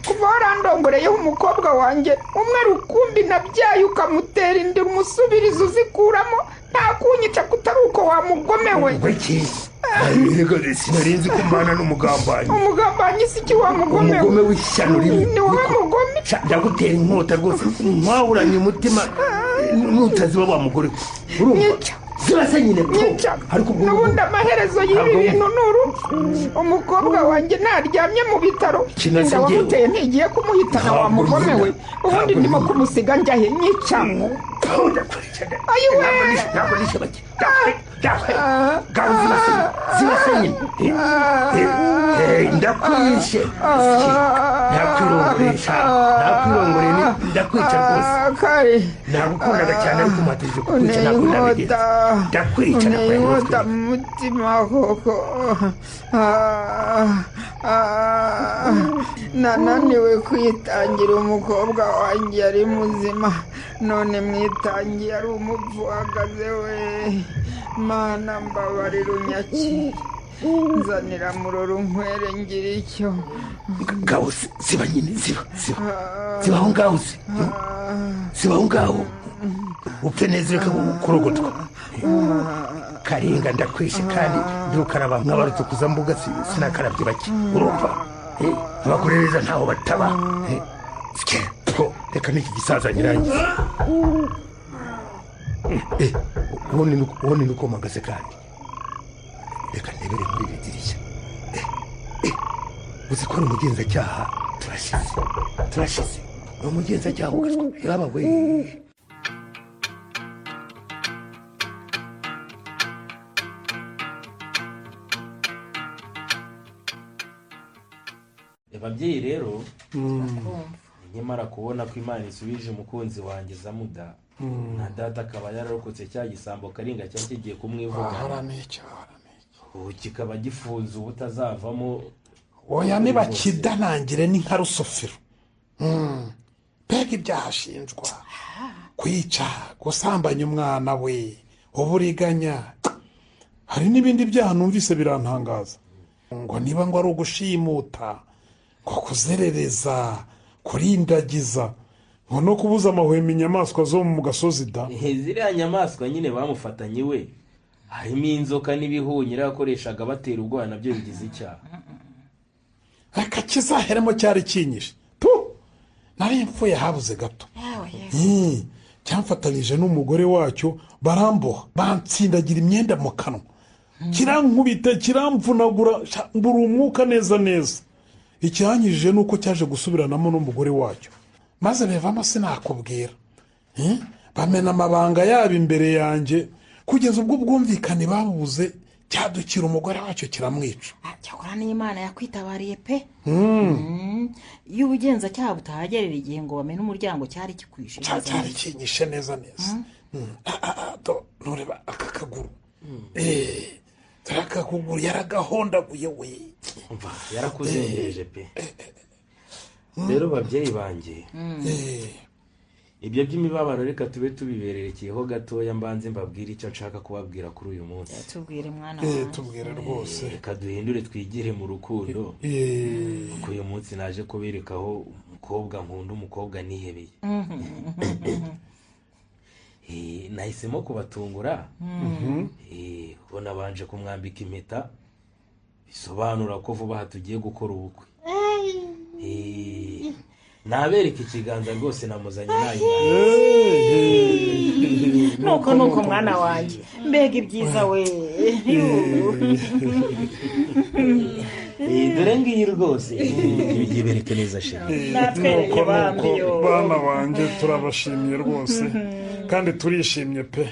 Kuva warandongoreyeho umukobwa wanjye umwe rukumbi nabyaye, ukamutera inda umusubirizo uzikuramo, nta kunyica kutari uko wamugomewe. Iki sinari nzi ko mbana n'umugambanyi. Umugambanyi si iki wamugomewe? Umugome w'ishyano rimwe. Ni wowe mugome. Sha, ndagutera inkota rwose nkwahuranye umutima nutaziba wa mugore we, urumva? Ziba se nyine po. Ariko ubwo N'ubundi amaherezo y'ibi Ntabwo- bintu ni urupfu. Umukobwa wanjye naryamye mu bitaro, Kinaze inda njyewe. wamuteye ntigiye kumuhitana. Ntabwo Wa mugome we. nkunda. Ubundi Ntabwo ndimo nkunda. kumusiga njyahe? Nyica. Ayiwe. Ntabwo nishe bake. Ngaho ziba se, ziba se nyine. Ndakwishe, ndakwirongoreye sha, ndakwirongoreye, ndakwica rwose. Kari. Nagukundaga cyane, ariko umpatirije kukwica. Unteye Ntabwo nabigenza. inkota. Ndakwica. Unteye Ndakwica. inkota mu mutima koko. Nananiwe kwitangira umukobwa wanjye ari muzima, none mwitangiye ari umupfu uhagaze we. Mana, mbabarira unyakire, nzanira muroro nkwere ngira icyo. Ngaho ziba nyine, ziba, ziba, ziba aho ngaho se, ziba aho ngaho upfe neza, ureke kurogotwa. Karinga, ndakwishe kandi ndukaraba nkabarutukuza mbuga sinakarabye bake, urumva? Abagore beza ntaho bataba. Sike, po, reka n'iki gisaza nyirangiza. Ubundi ni uko mpagaze, kandi reka ndebere muri iri dirishya. Uzi ko ari umugenzacyaha? Turashize, turashize, ni umugenzacyaha ugaswa yaba we. Ababyeyi rero, nkimara kubona ko Imana isubije umukunzi wanjye Zamuda, na data akaba yararokotse cya gisambo Karinga cyari kigiye kumwivugana, Wahora n'icyo. ubu kikaba gifunze ubutazavamo. Oya, nibakidanangire ni nka rusufero. Mbega ibyaha ashinjwa: kwica, gusambanya umwana we, uburiganya, hari n'ibindi byaha numvise birantangaza, ngo niba ngo ari ugushimuta, ngo kuzerereza, kurindagiza, ngo no kubuza amahwemo inyamaswa zo mu gasozi da. Ziriya nyamaswa nyine bamufatanye we, harimo inzoka n'ibihunyira yakoreshaga batera ubwoba, nabyo bigize icyaha. Reka kizaheremo, cyari kinyishe tu, nari mfuye habuze gato. Cyamfatanyije n'umugore wacyo, baramboha, bansindagira imyenda mu kanwa, kirankubita, kiramvunagura, sha, mbura umwuka neza neza. Icyanyijije ni uko cyaje gusubiranamo n'umugore wacyo, maze bivamo sinakubwira. Bamena amabanga yabo imbere yanjye kugeza ubwo ubwumvikane babuze, cyadukira umugore wacyo kiramwica. Cyakora n'Imana yakwitabariye pe. Iyo ubugenzacyaha butahagerera igihe ngo bamene umuryango, cyari kikwishe. Cyari kinyishe neza neza. Ntureba aka kaguru, dore aka kaguru yaragahondaguye we. Yarakuzengereje pe. Rero babyeyi banjye, ibyo by'imibabaro reka tube tubibererekeyeho gatoya, mbanze mbabwire icyo nshaka kubabwira kuri uyu munsi. Tubwire mwana wanjye. Tubwire rwose. Reka duhindure twigire mu rukundo, kuko uyu munsi naje kuberekaho umukobwa nkunda, umukobwa nihebeye. Nahisemo kubatungura, ubwo nabanje kumwambika impeta, bisobanura ko vuba aha tugiye gukora ubukwe. Nabereka ikiganza rwose, namuzanye nayo. Nuko mwana wanjye, mbega ibyiza we. Dore ngiyi rwose, yibereke neza sheri. Nuko bana banjye, turabashimiye rwose kandi turishimye pe.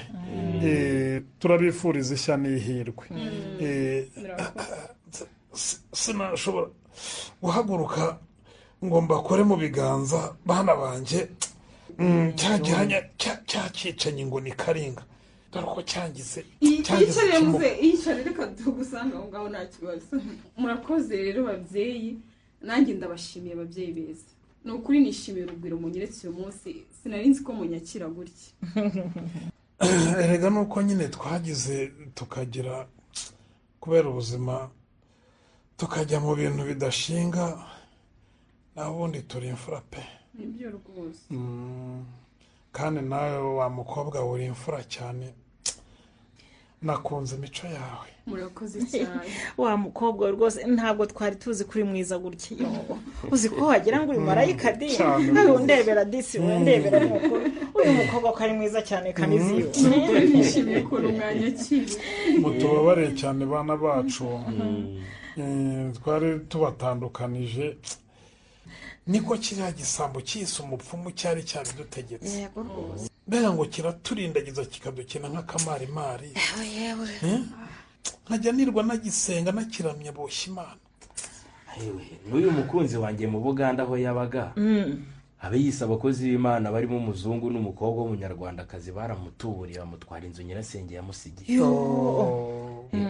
Turabifuriza ishya n'ihirwe. Sinashobora guhaguruka ngo mbakore mu biganza bana banjye. Cya gihanya cyakicanyi ngo ni Karinga, dore ko cyangize. Yicare muze, yicare, reka tugusanga aho ngaho nta kibazo. Murakoze rero babyeyi, nanjye ndabashimiye ababyeyi beza. Ni ukuri nishimiye urugwiro munyeretse uyu munsi, sinari nzi ko munyakira gutya. Erega nuko nyine twagize tukagira kubera ubuzima, tukajya mu bintu bidashinga, naho ubundi turi imfura pe. Nibyo rwose. Kandi nawe wa mukobwa uri imfura cyane, nakunze imico yawe. Murakoze cyane. Wa mukobwa rwose ntabwo twari tuzi kuri mwiza gutya. Uzi ko wagira ngo uri marayika di. Ndebera disi we, ndebera nuko uyu mukobwa ko ari mwiza cyane Kaniziyo. Nishimiye ko umwanyakira. Mutubabare cyane bana bacu, twari tubatandukanije. Niko kiriya gisambo cyise umupfumu cyari cyabidutegetse. Mbega ngo kiraturindagiza kikadukina nk'akamarimari. Nkajya nirwa nagisenga nakiramya boshya Imana. N'uyu mukunzi wanjye mu Buganda aho yabaga, abe yise abakozi b'Imana barimo umuzungu n'umukobwa w'umunyarwandakazi, baramutuburiye bamutwara inzu nyirasenge yamusigiye.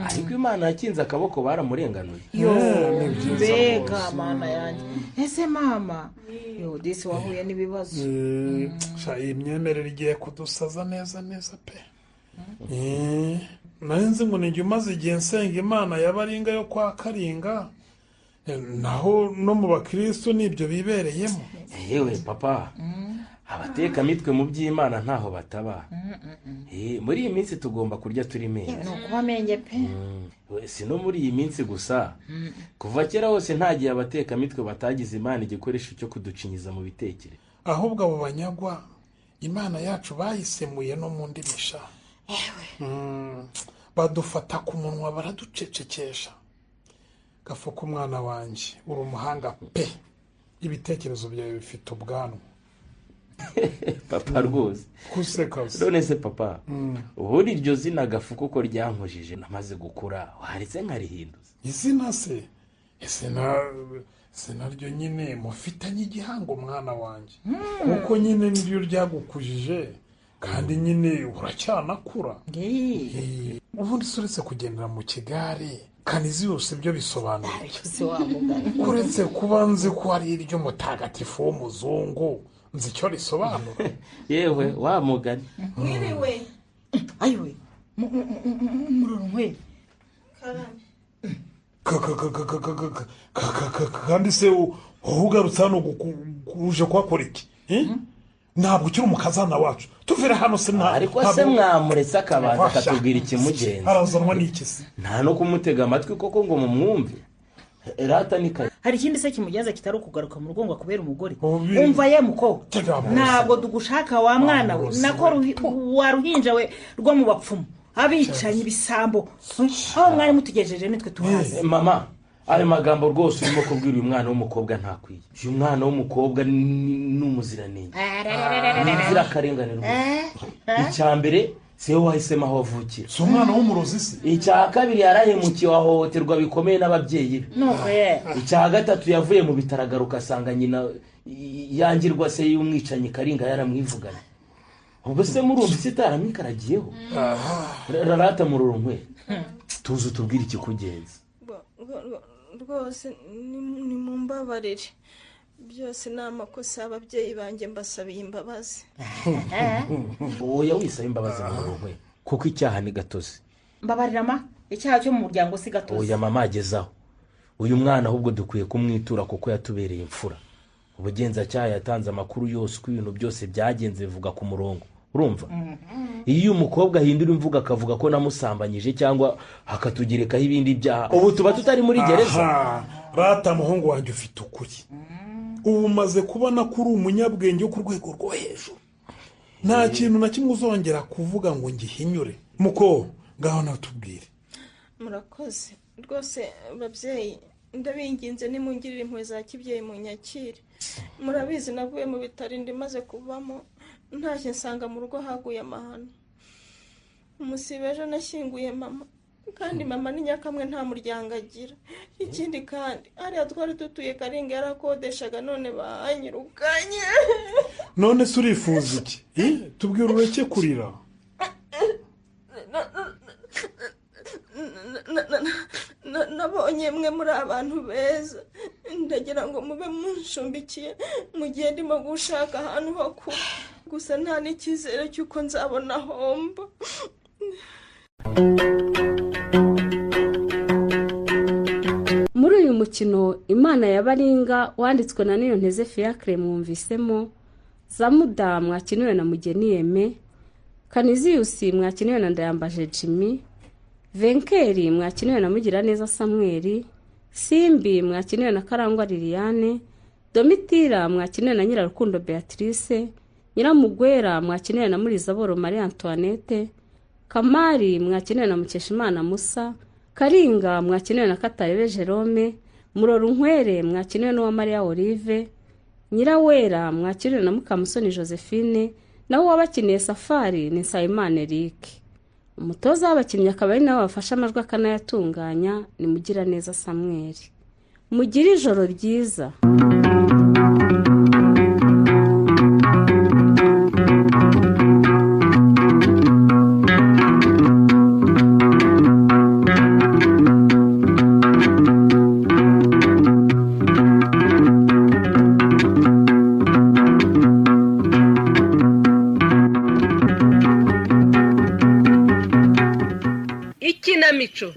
Ariko Imana yakinze akaboko, baramurenganuye. Mbega mana yanjye. Ese mama, yo disi wahuye n'ibibazo. Iyi myemerere igiye kudusaza neza neza pe. Nari nzi ngo nijye umaze igihe nsenga Imana y'Abaringa yo kwa Karinga, naho no mu bakristo nibyo bibereyemo. Yewe papa, abatekamitwe mu by'Imana ntaho bataba. Muri iyi minsi tugomba kurya turi menge. Ni ukuba menge pe. Si no muri iyi minsi gusa, kuva kera hose nta gihe abatekamitwe batagize Imana igikoresho cyo kuducinyiza mu bitekerezo. Ahubwo abo banyagwa Imana yacu bayisemuye no mu ndimi sha. Badufata ku munwa baraducecekesha. Gafuka umwana wanjye, uri umuhanga pe, ibitekerezo byawe bifite ubwanwa. Papa rwose kuseka. None se papa, ubundi iryo zina Gafuka uko ryankujije namaze gukura, waretse nkarihinduza? Izina se, izina ryo nyine mufitanye igihango mwana wanjye, kuko nyine niryo ryagukujije, kandi nyine uracyanakura. Ubundi se uretse kugendera mu kigare, Kanizi yose ibyo bisobanura kuretse kuba nzi ko ari iry'umutagatifu w'umuzungu, nzi icyo risobanura. Yewe wa mugani. Mwiriwe. Ayiwe muroro nkwe. Kandi se wowe ugarutse hano uje kuhakora iki? Ntabwo ukiri umukazana wacu, tuvire hano se. Ariko se mwamuretse akabanza akatubwira ikimugenza. Arazanwa n'iki se? Nta no kumutega amatwi koko ngo mumwumve. Rata ni kaye. Hari ikindi se kimugenza kitari ukugaruka mu rugo ngo akubere umugore? Umva ye muko, ntabwo dugushaka wa mwana we, nako wa ruhinja we rwo mu bapfumu, abicanyi ibisambo. Aho mwari mutugejeje nitwe tuhazi. Mama, Ayo magambo rwose urimo kubwira uyu mwana w'umukobwa ntakwiye. Uyu mwana w'umukobwa ni umuziranenge, ni inzirakarengane rwose. Icya mbere, si we wahisemo aho avukira. Si umwana w'umurozi se? Icya kabiri, yarahemukiwe, ahohoterwa bikomeye n'ababyeyi be. Nuko ye. Icya gatatu, yavuye mu bitaro agaruka asanga nyina yangirwa se y'umwicanyi Karinga yaramwivuganye. Ubwo se murumva isi itaramwikaragiyeho? Rarata Murorunkwere, tuzi utubwire ikikugenza. Rwose nimumbabarire, byose ni amakosa y'ababyeyi banjye, mbasabiye imbabazi. Oya, wisaba imbabazi Murorunkwere, kuko icyaha ni gatozi. Mbabarira ma, icyaha cyo mu muryango si gatozi. Oya mama, agezaho uyu mwana ahubwo dukwiye kumwitura kuko yatubereye imfura. Ubugenzacyaha yatanze amakuru yose uko ibintu byose byagenze, bivuga ku murongo, urumva? Iyo uyu mukobwa ahindura imvugo akavuga ko namusambanyije cyangwa akatugerekaho ibindi byaha, ubu tuba tutari muri gereza. Aha, rata muhungu wanjye, ufite ukuri. Ubu umaze kubona ko uri umunyabwenge wo ku rwego rwo hejuru, nta kintu na kimwe uzongera kuvuga ngo ngihinyure. Muko ngaho natubwire. Murakoze rwose babyeyi, ndabinginze nimungirire impuhwe za kibyeyi munyakire. Murabizi navuye mu bitaro inda imaze kuvamo, ntashye nsanga mu rugo haguye amahano. Umusibe ejo nashyinguye mama, kandi mama ni nyakamwe, nta muryango agira. Ikindi kandi, hariya twari dutuye Karinga yarakodeshaga, none bahanyirukanye. None se urifuza iki? Tubwire ureke kurira. Nabonye mwe muri abantu beza, ndagira ngo mube munshumbikiye mu gihe ndimo gushaka ahantu ho kuba. Gusa nta n'icyizere cy'uko nzabona homba. Muri uyu mukino Imana ya Baringa wanditswe na Niyonteze Fiacre, mwumvisemo Zamuda mwakiniwe na Mugeni Yeme, Kaniziyusi mwakiniwe na Ndayambaje Jimmy, Venkeri mwakiniwe na Mugiraneza Samuel, Simbi mwakiniwe na Karangwa Liliane, Domitira mwakiniwe na Nyirarukundo Beatrice, Nyiramugwera mwakiniwe na Murizaboro Marie Antoinette, Kamari mwakiniwe na Mukeshimana Musa, Karinga mwakiniwe na Katarebe Jerome, Murorunkwere mwakiniwe n'Uwamariya Olive, Nyirawera mwakiniwe na Mukamusoni Josephine, naho uwabakiniye Safari ni Nsabimana Eric. Umutoza w'abakinnyi akaba ari nawe wafashe amajwi akanayatunganya ni Mugiraneza Samuel. Mugire ijoro ryiza. Ikinamico.